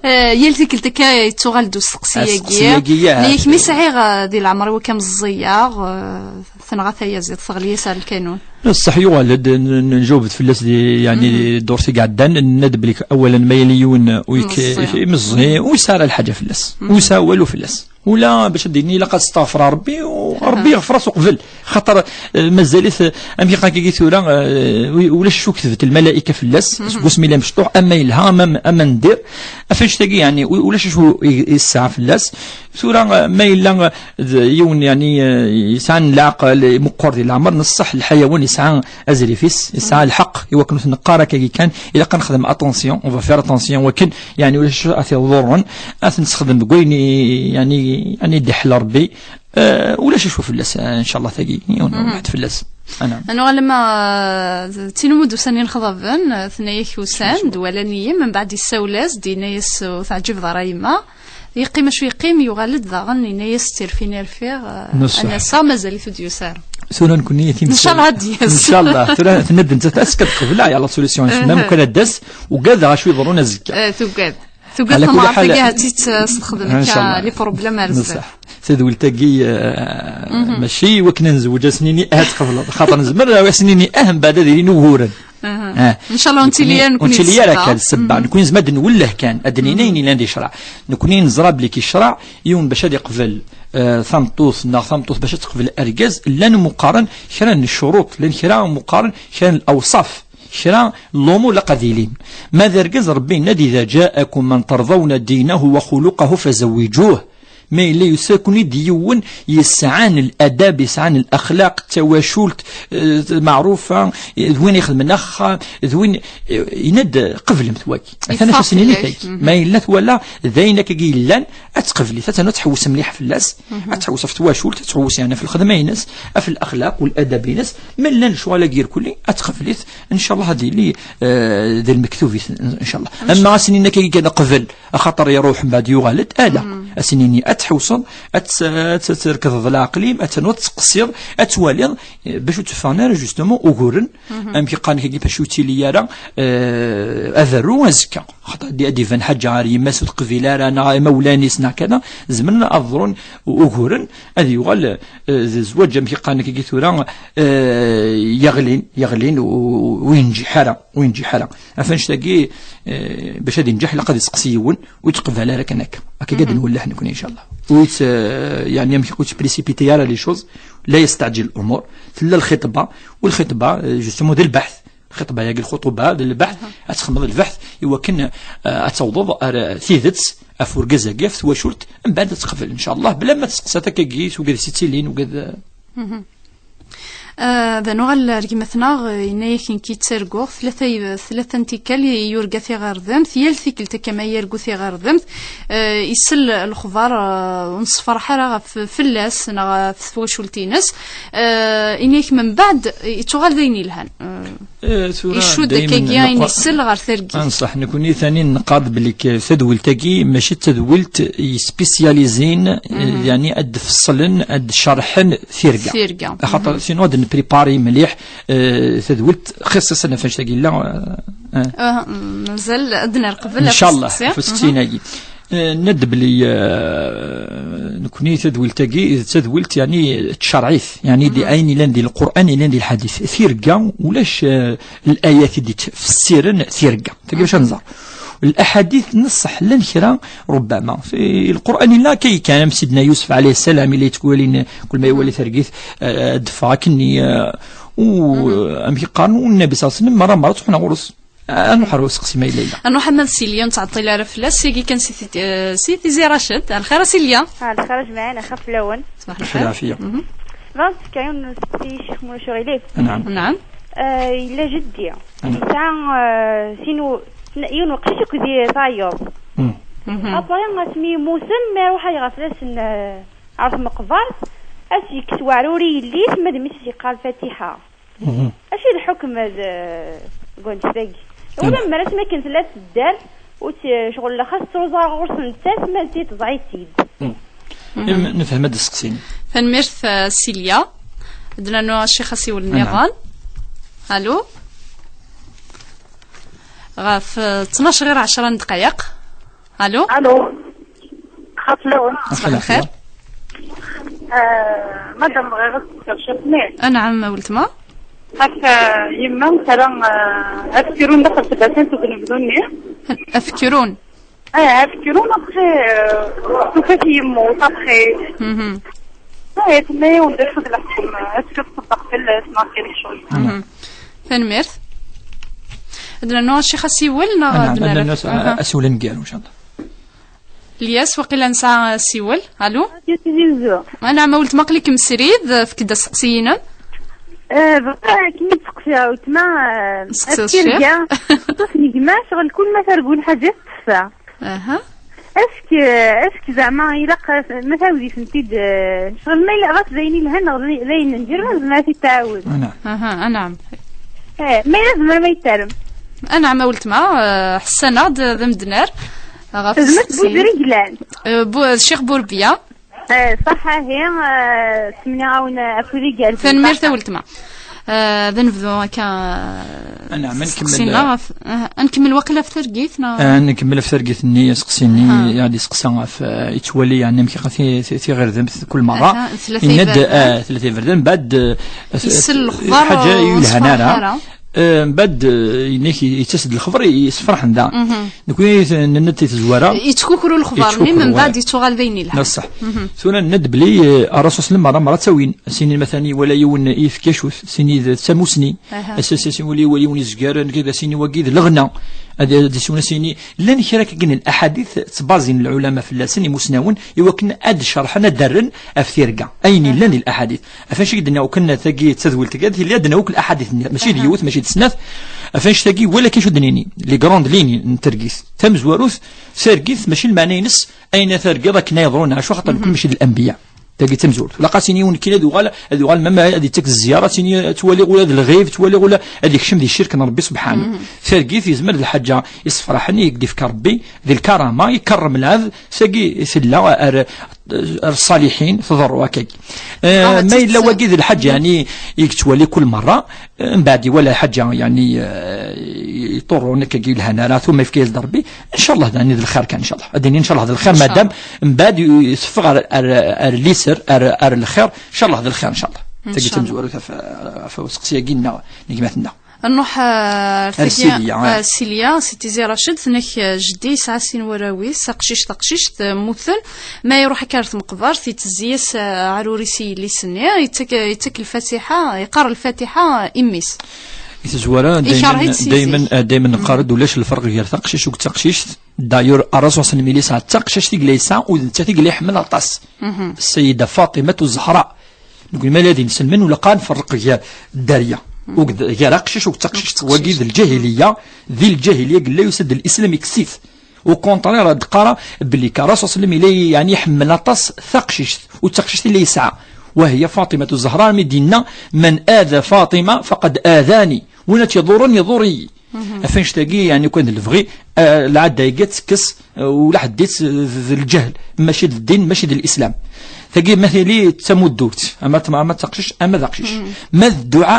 Eh, yal tikkelt akka yettuɣal-d usteqsi-agi. Aseqsi-agi, ya. Nniɣ-ak mi sɛiɣ, eh, di leɛmer-iw akka meẓẓiyeɣ, eh, tenɣa tayaziḍt, teɣli-as ar lkanun. Ṣṣeḥ, yuɣal-d, n-, n-, njaw-d fell-as di, yeɛni, di ddurt i iɛeddan, nenna-d belli awalen ma yali yiwen ur yek-, meẓẓi, ur yesɛi ara lḥaǧa fell-as. Ur yesɛi walu fell-as. Ula bac ad d-yini ilaq ad testeɣfer Rebbi, u Rebbi yeɣfer-as uqbel. Xaṭer, eh, mazal-it, eh, amek i qqaren kagi tura, eh, wi-, ulac acu ketbet lmalayka fell-as, seg wasmi i yella mecṭuḥ, ama yelha, ama, ama n dir. Ɣef annect-agi, yeɛni, u-, ulac acu i, i yesɛa fell-as. Tura, eh, ma yella, eh, d yiwen, yeɛni, eh, yesɛan leɛqel, meqqer di leɛmer, neṣṣeḥ, lḥayawan yesɛa azrif-is, yesɛa lḥeqq, i wakken ur t-neqqar akkagi kan, ilaq ad nexdem attention, on va faire attention, wakken, yeɛni, ulac acu ad t-iḍurren, ad t-nessexdem deg wayen i, yeɛni, yeɛni d-iḥell Rebbi. Eh, ulac acu fell-as, eh, ncallah tagi, yiwen waḥed fell-as. Anɛam. Anu alama, eh, d tin umud usan inexḍaben, eh, tenna-yak usan-d, walan-iyi, mbeɛd yessawel-as-d, yenna-yas, "Ur teɛǧibeḍ ara yemma." Yeqqim acu yeqqim, yuɣal-d daɣen, yenna-yas, "Tirfin i rfiɣ, eh, ad n-aseɣ, mazal-it ur d-yusi ara." Tura nekkni times-, ncallah ad d-yas. Ncallah, tura tenna-d nettat, "Ass-a ad qebleɣ, yalla solution." Même kan ad d-tas, ugadeɣ acu yeḍrun azekka. Eh, tugad. Tugad. Ala kulli ḥal, tamɣart-agi ahat i tt-, eh, s-, texdem akka les problèmes ar zdat. Neṣṣeḥ. Tadwilt-agi, eh, mačči i wakken ad nezweǧ, ad s-nini, "Ah, tqebleḍ." Xaṭer nezmer ad s-nini, "Ah, mbeɛd ad ilin uguren." Aha. Ah. Ncallah ur nettili ara nekkni d ssebba. Nekkni nezmer ad nwelleh kan, ad d-nini ayen yellan di ccreɛ. Nekkni neẓra belli ki ccreɛ, yiwen bac ad iqbel, eh, tameṭṭut neɣ tameṭṭut bac ad teqbel argaz, llan umi qqaren kra n ccuruṭ, llan kra umi qqaren kra n lawṣaf. Kra n lumuṛ ilaq ad ilin. Ma d argaz, Rebbi yenna-d, "Iza jaɛakum man tardawna dinahu wa xuluqahu fazawwiǧuh." Ma yella yusa-ken-id yiwen yesɛan ladab, yesɛan laxlaq, d tawacult, eh, meɛrufa, eh, d win ixedmen axxam, d win, eh, yenna-d, "Qeblemt wagi." Atan acu s-nini tagi. Ma yella twala d ayen akkagi yellan, ad tqeblit, ad tanu tḥewwes mliḥ fell-as, ad tḥewwes ɣef twacult, ad tḥewwes yeɛni ɣef lxedma-ines, ɣef laxlaq u ladab-ines, ma llan lecɣal-agi irkelli, ad tqeblit, ncallah ad yili, eh, d lmektub-it, ncallah. Ama ad s-nini akka kan qbel, axaṭer iruḥ mbeɛd yuɣal-d, ala, ad s-nini ad tḥewwseḍ, ad tt-, ad tt-, ad trekdeḍ leɛqel-im, ad tanu ad tettqeṣṣiḍ, ad twaliḍ, eh, bac ur d-ffɣen ara, justement, uguren, amek i qqaren kagi, bac ur tili ara, eh, aberru azekka. Xaṭer di-, ad d-iban lḥaǧa ɣer yemma-s ur teqbil ara, neɣ imawlan-is, neɣ kada, zemren ad ḍrun u-, uguren, ad yuɣal, eh, d zzwaǧ, amek i qqaren kagi tura, eh, yeɣlin, yeɣlin u-, u-, ur yenǧiḥ ara, ur yenǧiḥ ara. Ɣef annect-agi, eh, bac ad yenǧeḥ, ilaq ad iseqsi yiwen, ur yettqebal ara kan akka. Akka ad nwelleh nekni, inchallah. Ur yet-, eh, yeɛni, amek, ur yettprécipité ara les choses, la yesteɛjil الأمور. Tella lxitba, u lxitba, eh, justement, d lbeḥt. Lxitba-yagi, lxuṭuba, d lbeḥt, ad txedmeḍ lbeḥt, i wakken, eh, ad tawḍeḍ ar, eh, tidet, ɣef urgaz-agi, ɣef twacult, mbeɛd ad teqbel, inchallah, bla ma testeqsa akkagi, tugad s-ittilin, ugad, eh, Ah, d anuɣal ar gma-tneɣ, eh, yenna-yak nekk i ttarguɣ, tlata, tlata n tikkal i yurga tiɣerdemt, yal tikkelt akka ma yergu tiɣerdemt, eh, isell lexbar, eh, ur nessefraḥ ara ɣef, fell-as neɣ ɣef twacult-ines, eh, yenna-yak membeɛd, eh, ittuɣal d ayen yelhan. Eh, Eh, tura icudd daymen akkagi ayen neqqa-, isell ɣer targit. Anṣeḥ, nekni tani neqqar-d belli k-, tadwilt-agi mačči d tadwilt yespesyalizin, eh, yeɛni ad d-feṣṣlen, ad d-cerḥen tirga. Tirga. Axaṭer sinon ad nepripari mliḥ, eh, tadwilt xis-, xis-, ɣef annect-agi yella, eh, eh. Ah, mazal ad nerqbel ɣef usteqsi. Inchallah, ɣef usteqsi-nagi. Eh, nna-d belli, eh, nekni tadwilt-agi d tadwilt, yeɛni, tcerɛit, yeɛni, di ayen yellan di Lqur'an, yellan di lḥadit. Tirga, ulac, eh, layat i d-yettfessiren tirga. Tagi bac ad nẓer. Laḥadit n ṣṣeḥ llan kra, rubbama. Fi Lqur'an yella akka kan, am Sidna Yusef ɛalayhi ssalam, yella yettwali n-, kul ma iwali targit, eh, ad d-teffeɣ akkenni, eh, u, amek i qqaren, u Nnabi ṣalla Llahu ɛalayhi wa sallam, merra, merra ttruḥun ɣur-s. Ad nruḥ ar useqsi ma yella yella. Ad nruḥ ama d Silya, ur nettɛeṭṭil ara fell-as, seg-i kan si ti-, eh, si Tizi Raced. Ɛelxir a Silya. Ah, ɛelxir a jmaɛin, axaf fell-awen. Ṣbaḥ lxir. Lɛafiya. Mhm. Bɣiɣ ad d-fkeɣ yiwen n useqsi i ccix ma ulac aɣilif. Naɛam. Naɛam. Eh, yella jeddi. Naɛam. Yesɛa, eh, sin u-, yiwen uqcic akked tayeḍ. Mm. Mhm. Après, asmi mmuten, ma iruḥ ad iɣer fell-asen, eh, ar tmeqbert, ad s-yekkes weɛrur i yelli-s, ma d mmi-s yeqqar Lfatiḥa. Mhm. Acu i d lḥukm d, deg wannect-agi? Ula mer asmi akken tella tedder, ur tt-, ccɣel xas ttruẓa ɣur-s nettat, ma d ti teẓẓa-itt-id. Mhm. Im-, nefhem ad d-sseqsin. Tanemmirt, eh, Silya. Ad d-nernu ccix asiwel nniḍen. Alo? Ɣef, eh, ttnac ɣir ɛecra n ddqayeq. Alo? Alo. Xaf lawen. Ṣbaḥ lxir. Eh, madam, bɣiɣ ad d-sseqsiɣ cwiṭ. Anɛam, a weltma. Ɣef, eh, yemma terra, eh, afekrun daxel tebasant n unebdu-nni. Afekrun? Eh, afekrun, après, eh, tufa-t yemmut, après. Mhm. Eh, tenna-yawen d acu d leḥkem, est-ce que tṣeddeq fell-as, neɣ quelque chose? Mhm. Tanemmirt. Ad nernu ccix asiwel, neɣ ad nernu as-, asiwel aneggaru, inchallah. Lyas, waqila nesɛa asiwel. Alo? Tizi Uzzu. Anɛam a weltma, aql-ikem srid, efk-d asteqsi-inem. Eh, bɣiɣ ad kem-id-steqsiɣ a weltma, eh, acu tirga, aṭas n gma, ccɣel kul ma tergu lḥaǧa tetteffeɣ. Aha. Ask, ask zeɛma ilaq, ma tawdi-tent-id, eh, ccɣel ma yella ɣas d ayen ilhan neɣ d ayen n lǧirma, zeɛma ad t-id-tɛawed. Anɛam. Aha, anɛam. Eh, ma yella zeɛma ma yettarem. Anɛam a weltma, eh, ḥessan-aɣ-d d amednar ɣef usteqsi. Tezmet Buzri yellan. Eh, Bu-, Ccix Burbiya. Eh, ṣaḥ ahi, eh, semniɣ-awen afud igerrzen. Tanemmirt a weltma. Eh, ad nebdu akka, eh, ad nkemmel, eh, ad nkemmel waqila ɣef targit, neɣ? Eh, ad nkemmel ɣef targit-nni, aseqsi-nni, i d-iseqsa ɣef, eh, yettwali, yeɛni, amek i ti-, ti-, tiɣirdemt kul merra. Aha, tlata iberdan. Yenna-d, eh, tlata iberdan, mbeɛd, eh, isell lexbar, lḥaǧa ur yelhan ara. Eh, mbeɛd, eh, yenna-k yettas-d lexbar yessefraḥen da. Mhm. Nekni t-, nenna-d i tezwara. Yettkukru lexbar-nni, mbeɛd yettuɣal d ayen yelhan. D ṣṣeḥ. Mhm. Tura nenna-d belli, eh, Ṛṛasul ṣalla Llahu ɛalayhi wa sallam merra merra ttawin. Sini matalan iwala yiwen yefka cut, sini d tamusni. Aha. Ass-, ass-, ass-, iwala, iwala yiwen izgar, nekk d asini wagi d leɣna. Ad, ad isiwen asini. Llan kra akkagi n laḥadit ttbazin lɛulama fell-asen, imusnawen, i wakken ad d-cerḥen, ad d-rren ɣef tirga. Ayen yellan di laḥadit. Ɣef wacu i d-nniɣ, ukan tagi d tadwilt tagi, ad tili ad d-nawi akk laḥadit-nni, mačči d yiwet, mačči d snat. Ɣef annect-agi, wala acu d-nini, les grandes lignes n targit. Tamezwarut, targit, mačči lmeɛna-ines, ayen ara tergiḍ akken ad yeḍru, neɣ acu, axaṭer nekni mačči d lanbiya. Tagi d tamezwarut. Ilaq ad s-nini i unekkin ad uɣal, ad uɣal, mama ad ittak zzyara, ad s-nini, ad twaliɣ ula d lɣib, twaliɣ ula ad ikcem di ccirk n Rebbi subḥanahu. Targit yezmer d lḥaǧa yessefraḥen, i k-d-ifka Rebbi, di lkarama, ikerrem lɛebd, tagi tella ar, ar ṣṣaliḥin, tḍerru akkagi. Eh, ma yella wagi d lḥaǧa, yani, i yettwali kul merra, eh, mbeɛd iwala ḥaǧa, yani, eh, iṭurrun akkagi yelhan ara, tura yefka-yas-d Rebbi, inchallah, yani, d lxir kan, inchallah. Ad d-nini, inchallah, d lxir, madam, mbeɛd i-, iteffeɣ ar, ar, ar liser, ar, ar lxir, inchallah, d lxir, inchallah. Tagi d tamezwarut ɣef, ɣef useqsi-agi-nneɣ, n gma-tneɣ. Nruḥ, eh, ar tagi, Silya, eh, eh. Silya, si Tizi Racid, tenna-k, eh, jeddi yesɛa sin warraw-is, aqcic taqcict, eh, mmuten, ma iruḥ akka ar tmeqbert, yettezzi-as, eh, aɛrur-is i yelli-s-nni, yettak, yettak lfatiḥa, yeqqar lfatiḥa i mmi-s. I tezwara, daymen, daymen, eh, daymen neqqar-d ulac lferq gar taqcict akked taqcict. D'ailleurs, Ṛṛasul ṣellem yella yesɛa d taqcict i yella yesɛa, u d nettat i yella iḥemmel aṭas. Ssayida Faṭimatu Zahra. Nekni ma la d inselmen, ur ilaq ad nferreq gar dderya, u gar aqcic u d taqcict. Wagi d lǧahiliya, di lǧahiliya yella yusa-d lislam ikkes-it. Au contraire, ad d-qqareɣ belli ka Ṛṛasul ṣellem yella, yeɛni, iḥemmel aṭas taqcict, u d taqcict i yella yesɛa. وهي فاطمة الزهراء, mi d-yenna: "من آذى فاطمة فقد آذاني." Win ad tt-iḍurren, iḍurr-iyi. Ɣef annect-agi, yeɛni, kan d lebɣi, eh, lɛadda-agi ad tekkes, eh, ulaḥedd-itt d, d lǧehl, mačči d ddin, mačči d lislam. Tagi ma tili d tamuddurt, ama d, ama d taqcict, ama d aqcic. Ma d dduɛa,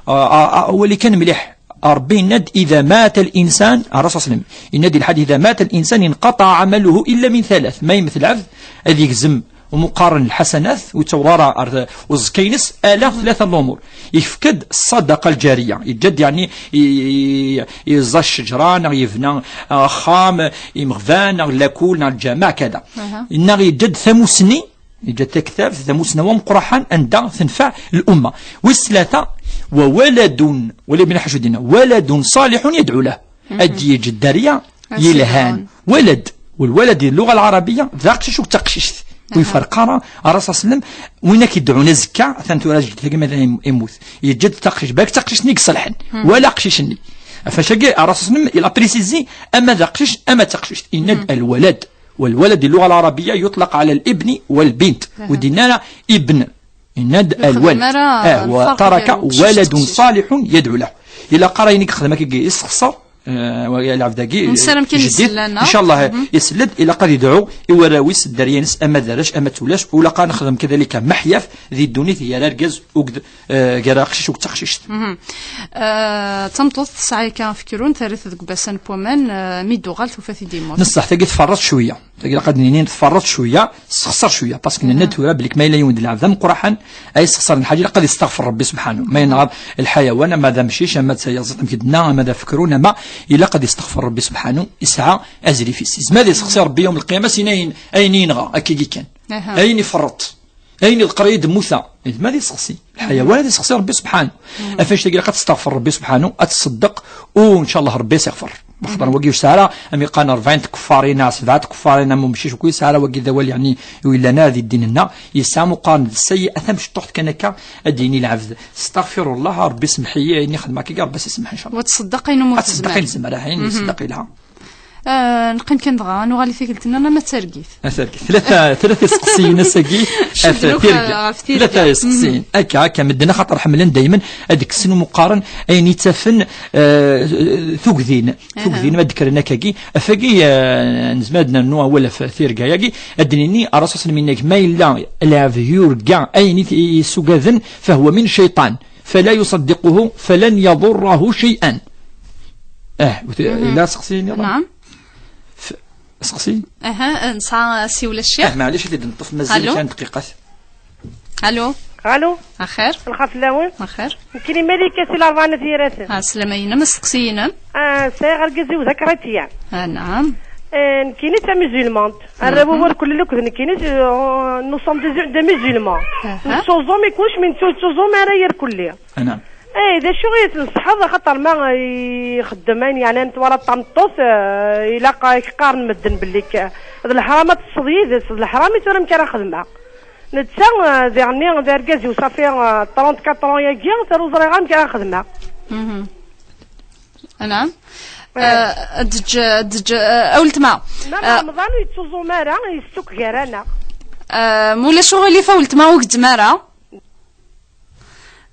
ah, ah, ah, wali kan mliḥ. Ṛebbi yenna-d: "إذا مات الإنسان", Ṛṛasul ṣellem yenna-d lḥadis: "إذا مات الإنسان انقطع عمله إلا من ثلاث." Ma yemmet lɛebd, ad yegzem umuqaren lḥasanat, u ttawḍa ara ar uẓekka-ines, ala tlata n lumuṛ. Yefka-d ṣṣadaqa lǧariya, yeǧǧa-d, yeɛni, i, i, yeẓẓa ccejra, neɣ yebna axxam, imeɣban, neɣ lakul, neɣ lǧameɛ, kada. Neɣ yeǧǧa-d tamusni, yeǧǧa-d taktabt, tamusni wa meqqraḥan, anda tenfeɛ lumma. Wis tlata, وولد, wala Ibn Ḥajuddin, "ولد صالح يدعو له." Ad d-yeǧǧ dderya yelhan. Walad. Walwalad di lluɣa lɛarabiya d aqcic u d taqcict. Ur iferreq ara, Ṛṛasul ṣellem yella, win ak-idɛun azekka, atan tura jeddi-tagi ma d im-, immut. Yeǧǧa-d taqcict, balak d taqcict-nni iṣelḥen. Wala aqcic-nni. Ɣef wacagi, Ṛṛasul ṣellem yella, il a précisé, ama d aqcic, ama d taqcict. Yenna-d: "الولد." والولد di lluɣa lɛarabiya يطلق على الابن والبنت. Ur d-yenna ara ibn. Yenna-d alwalad. Ah, wa taraka waladun ṣalihun yadɛu lahu. Ilaq ara ayen i yexdem akka yessexṣer, eh, wa-, lɛebd-agi, nessaram kan jeddi, yeslan, ah. Incallah, yesel-d, ilaq ad idɛu i warraw-is, dderya-ines, ama d arrac, ama d tullas, u ilaq ad nexdem kadalika meḥyaf di ddunit gar argaz u, eh, gar aqcic u d taqcict. Eh, d tameṭṭut tesɛa akka afekru, terra-t deg ubassan n waman, eh, mi d-tuɣal tufa-t-id yemmut. Neṣṣaḥ, tagi tferreḍ cwiya. Tagi ilaq ad d-nini tferreḍ cwiya, tessexṣer cwiya, parce que nenna-d tura belli ma yella yiwen d lɛebd ameqqraḥen, ay yessexṣren lḥaǧa, ilaq ad yesteɣfer Rebbi subḥanu. Ma yenɣa lḥayawan, ama d amcic, ama d tayaziḍt, amek i d-nenna, ama d afekrun, ama ilaq ad yesteɣfer Rebbi subḥanu, yesɛa azrif-is. Yezmer ad yessexsi Rebbi yawm lqiyama sin ayen, ayen i yenɣa, akkagi kan. Ayen iferreḍ. Ayen iḍeqqer-iyi-d mmuta, d ma ad yessexsi. Lḥayawan ad yessexsi Rebbi subḥanu. Ɣef wannect-agi ilaq ad testeɣfer Rebbi subḥanu, ad tṣeddeq, u ncallah Rebbi ad s-iɣfer. Axaṭer wagi ur yesɛi ara, am yeqqaren, ṛebɛin tkeffarin, neɣ sebɛa tkeffarin, am umcic, ur yesɛi ara wagi d awal, yeɛni, ur yellan ara di ddin-nneɣ. Yesɛa am uqqaren d sayyi'a tamecṭuḥt kan akka, ad d-yini lɛebd: "Astaɣfirullah, Rebbi semmeḥ-iyi, ayen i xedmeɣ akka, Rebbi ad s-isemmeḥ, ncallah." Wa tṣeddeq ayen umi tezmer. Ad tṣeddeq ayen tezmer, ayen tṣeddeq yelha. Ah, neqqim kan dɣa, nuɣal i tikkelt-nni, ma d targit. A targit. Tlata, tlata iseqsiyen ass-agi, ɣef tirga. Ɣef tirga. Tlata iseqsiyen. Akka, akka, medden axaṭer ḥemmlen daymen ad kksen umuqqaren ayen ittafen, eh, tugdin. Tugdin ma d-kkren akkagi. Ɣef wagi, eh, nezmer ad nernu awal ɣef tirga-agi. Ad d-nini, Ṛṛasul ṣellem inna-k, ma yella lɛebd yurga ayen i t-, i yessugaden, فهو من الشيطان. فلا يصدقه فلن يضره شيئا. Ah, yella seqsi nniḍen? Naɛam. F-, seqsi? Aha, nesɛa asiwel a ccix. Ah, maɛlic, ad t-id-neṭṭef mazal kan dqiqat. Allo. Allo. Axir. Lxir fell-awen. Axir. Nekkini Malika si Laṛebɛa n At Yiraten. Ah, slama-inem, asteqsi-inem. Ah, sɛiɣ argaz-iw d akṛityan. Ah, naɛam. Eh, nekkini d tamizilmant. Arraw-iw irkelli akked nekkini, eh, nous sommes des, des musulmans. Aha. Nettuẓum i kullec, mi nettuẓum ara irkelli. Anam. Eh, d acu i tneṣḥeḍ, axaṭer ma ixeddem ayen yeɛnan twalaḍ tameṭṭut, eh, ilaq ad k-qqaren medden belli k-, d leḥram ad teṭṭseḍ yid-s, d leḥram i tura amek ara xedmeɣ. Netta, eh, diɣenni d argaz-iw, safi, eh, trente-quatre ans-yagi, tura ur ẓriɣ ara amek ara xedmeɣ. Mhm. Anam. Eh. Eh, ad teǧǧ, ad teǧǧ, eh, a weltma. Ma d Remḍan ur yettuẓum ara, yessuk gar-aneɣ. Eh, ma ulac uɣilif a weltma, ur gezzem ara.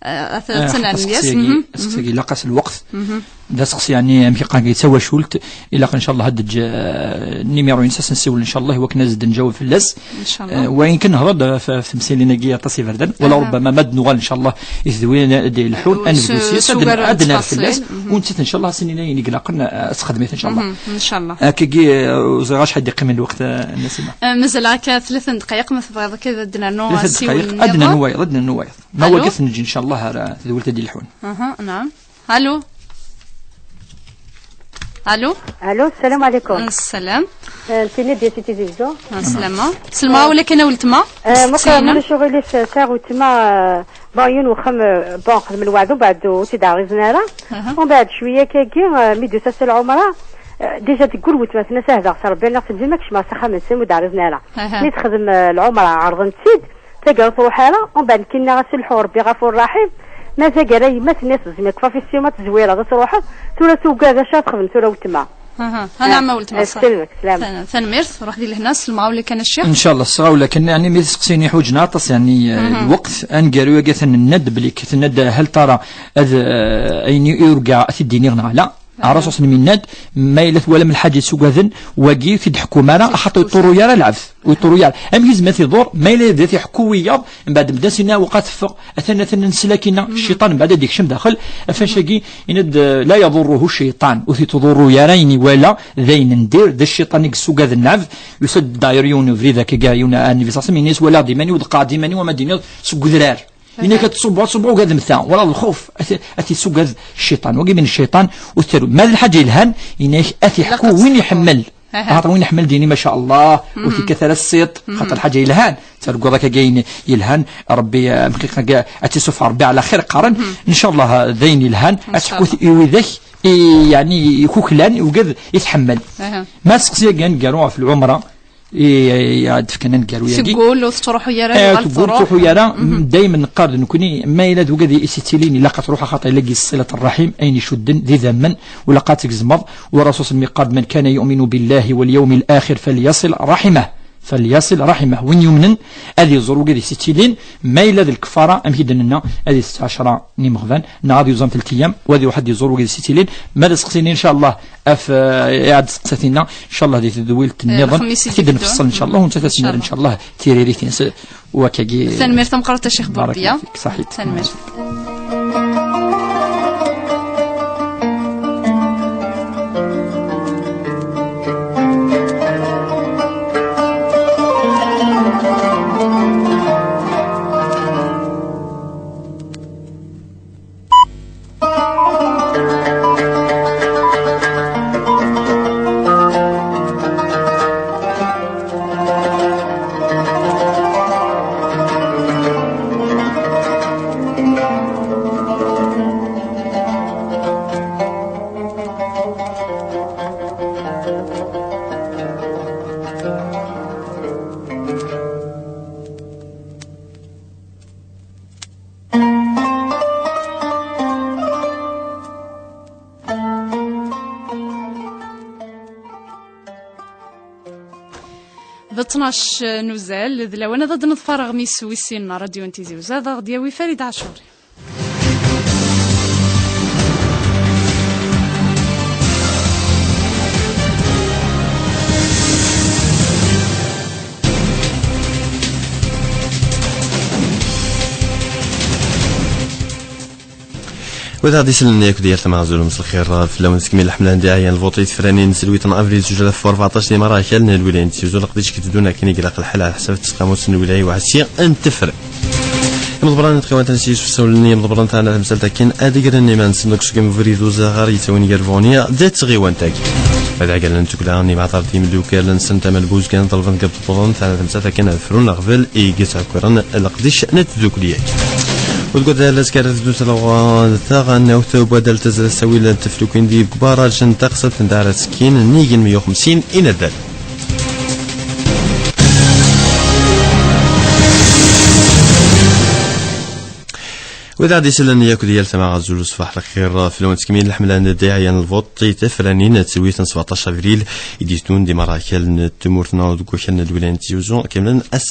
Eh, at-, eh, at-, aseqsi-agi, mhm, aseqsi-agi ilaq-as lweqt. Mhm. D aseqsi, yeɛni, amek i qqaren, d tawacult, ilaq, ncallah, ad d-teǧǧ, eh, nimiṛu-ines, ad s-nsiwel, ncallah, i wakken ad s-d-nǧaweb fell-as. Ncallah. Eh, wa ayen kan nehḍer-d ɣef, ɣef temsilin-agi aṭas iberdan, wala aha, rubbama ma d-nuɣal, ncallah, i tedwilin ad d-ilḥun, s-, ad neggu s-yes, ad n-, ad d-nerr fell-as, mhm, u nettat, ncallah, ad s-nini ayen i ilaqen, eh, ad s-texdem, ncallah. Mhm, ncallah. Akkagi, eh, ur ẓriɣ acḥal d-iqqimen lweqt, eh, Nasima. Eh, mazal akka tlata n ddqayeq, ma tebɣiḍ akka ad d-nernu asiwel nniḍen. Tlata n ddqayeq, ad d-nernu wayeḍ, ad d-nernu wayeḍ. Ma wagi ad t-neǧǧ, ncallah, ar, eh, tedwilt ad d-ilḥun. Aha, naɛam. Allô. Allô. Allô, السلام عليكم. السلام. آه، نتيني ديال سيتي زيزو. السلامة. سلمى ولا كان ولتما؟ آه، ممكن سينا. مولي شغل لي ساغ وتما، آه، باين وخم، آه، بون، خدم الوعد ومن بعد وتي داغي زنارة. ومن بعد شوية كاكي، آه، ميدو ساسي العمرة. آه، ديجا تقول وتما تنا ساهدة أكثر بين ناس الجمعة كش ما سخا من سن وداغي زنارة. مي تخدم، آه، العمرة عرض نتسيد. تقرا تروح على، ومن بعد كنا غسلحوا ربي غفور رحيم. ما زال راه يما تني تزمي كفا في السيما تزويره غير تروح. ثورة توقع ذا شاف خدم ثورة وتما. اها، انا آه، ما قلت ما صح. سلمك، سلام. ثن-، ثنميرت، روح دي لهنا، سلمى ولا كان الشيخ؟ ان شاء الله، الصغا ولا كان، يعني، مي تسقسيني حوجنا عطس، يعني، آه، الوقت انقرو يا قاثن الند بلي كتند هل ترى اذ، آه، اين يرجع في الدين يغنى على. الرسول صلى الله عليه وسلم يناد، ما إلا تولى من الحاجة يسوقاذن، واقي في دحكو مارا، أحط يطورو يارا العبث، ويطورو يارا. أم يزمت يضر، ما إلا يبدا يحكو وياض، من بعد بدا سينا وقات فق، أثنى أثنى نسلاكينا، الشيطان من بعد يديك شم داخل، أفنشاكي، إند لا يضره الشيطان، وثي تضر يارا يني ولا، ذين ندير، ذا الشيطان يسوقاذن العبث، يسد داير يون يفري ذاك يون النبي صلى الله عليه وسلم، ينيس ولا ديماني ودقا ديماني وما دينيض سقذرار. إنك تصب، تصب وقد مثا، ولا الخوف، أتي، أتي سوق هذا الشيطان، وقي من الشيطان، وترو. ما الحاجة الهان، إنك أتي حكو وين يحمل. خاطر وين يحمل ديني ما شاء الله، وفي كثر السيط، خاطر الحاجة الهان. ترقو ذاك جاين يلهان، ربي، آه، مخيخنا جا-، أتي سوف ربي على خير قارن. إن شاء الله، آه، ذين يلهان، أتحكو يوذك، إي، يعني، يكوكلان، وقد يتحمل. ما سقسي جان قالوا في العمرة، إي، إي، عاد فكنا نقالوا ياكي. تقول وتروحوا يا آه، راجل تقول تروحوا يا را، دايمًا نقال نكوني ما إلا دوكا دي إسيتيلين إلا قد روح خاطر إلا قيس صلة الرحم أين يشدن ذي ذمن ولا قاتك زمض. ورسول الله قال: "من كان يؤمن بالله واليوم الآخر فليصل رحمه، فليصل رحمه". وين يؤمنن أذي يزور وقد إسيتيلين ما إلا ذي الكفارة أم هيدننا أذي ست عشرة نيمغفان. نعاد يزام ثلاث أيام، وهذه واحد يزور وقت سيتيلين. ما تسقسيني إن شاء الله أف، آه، يعد سقساتينا إن شاء الله دي تدويل آه، تنظم. الخميس اللي أكيد يدو. نفصل إن شاء الله، وانت إن شاء تسمر إن الله. شاء الله تيريري تنس وكاكي. ثانميرت مقرة الشيخ بارك بوردية. الله فيك، صحيت. ثانميرت. D ttnac n uzal, d lawan ad d-neḍfer aɣmis wis sin n Radio n Tizi Uzzu, ad aɣ-d-yawi Farid Ɛacuri. Wid aɣ-d-isellen yakk di yal tama, azul mselxir fell-awen. Tekmil leḥmala n ddiɛaya n lvuṭi tefranin n selwit n avril zuǧ alaf u rbeɛṭac di mara akal n lwilaya n Tizi Uzzu, leqdic deg tedun akken i ilaq lḥal ɛla ḥsab tesqamut n lwilaya u ɛsi n tefra. Imḍebran n tɣiwant n Siyus fessawlen i imḍebran tɛna tamsalt akken ad gren iman-nsen deg usegmi ubrid uzaɣar yettawin gar Buɣni d tɣiwant-agi. Ad ɛgalen n tugla n imaɛtar d imeddukal-nsen tama n Buzgan ḍelben deg Ḍelben tɛna tamsalt akken ad frun aɣbel i yettɛekkiren leqdic n tdukli-agi. U deg wadal azkar ad teddu talɣa taɣanawt n wadal tazra sawil n teflukin di baraj n taqsabt n Dara Sekkin nnig n meyya u xemsin inaddal. Wid aɣ-d-isellen yakk di yal tama, azul ṣṣbeḥ lxir fell-awen. Tkemmil leḥmala n ddiɛaya n lvuṭ i tefranin n tewwit n sbeɛṭac avril i d-iteddun di mara akal n tmurt-nneɣ deg wakal n lwilaya n Tizi Uzzu, kemmlen ass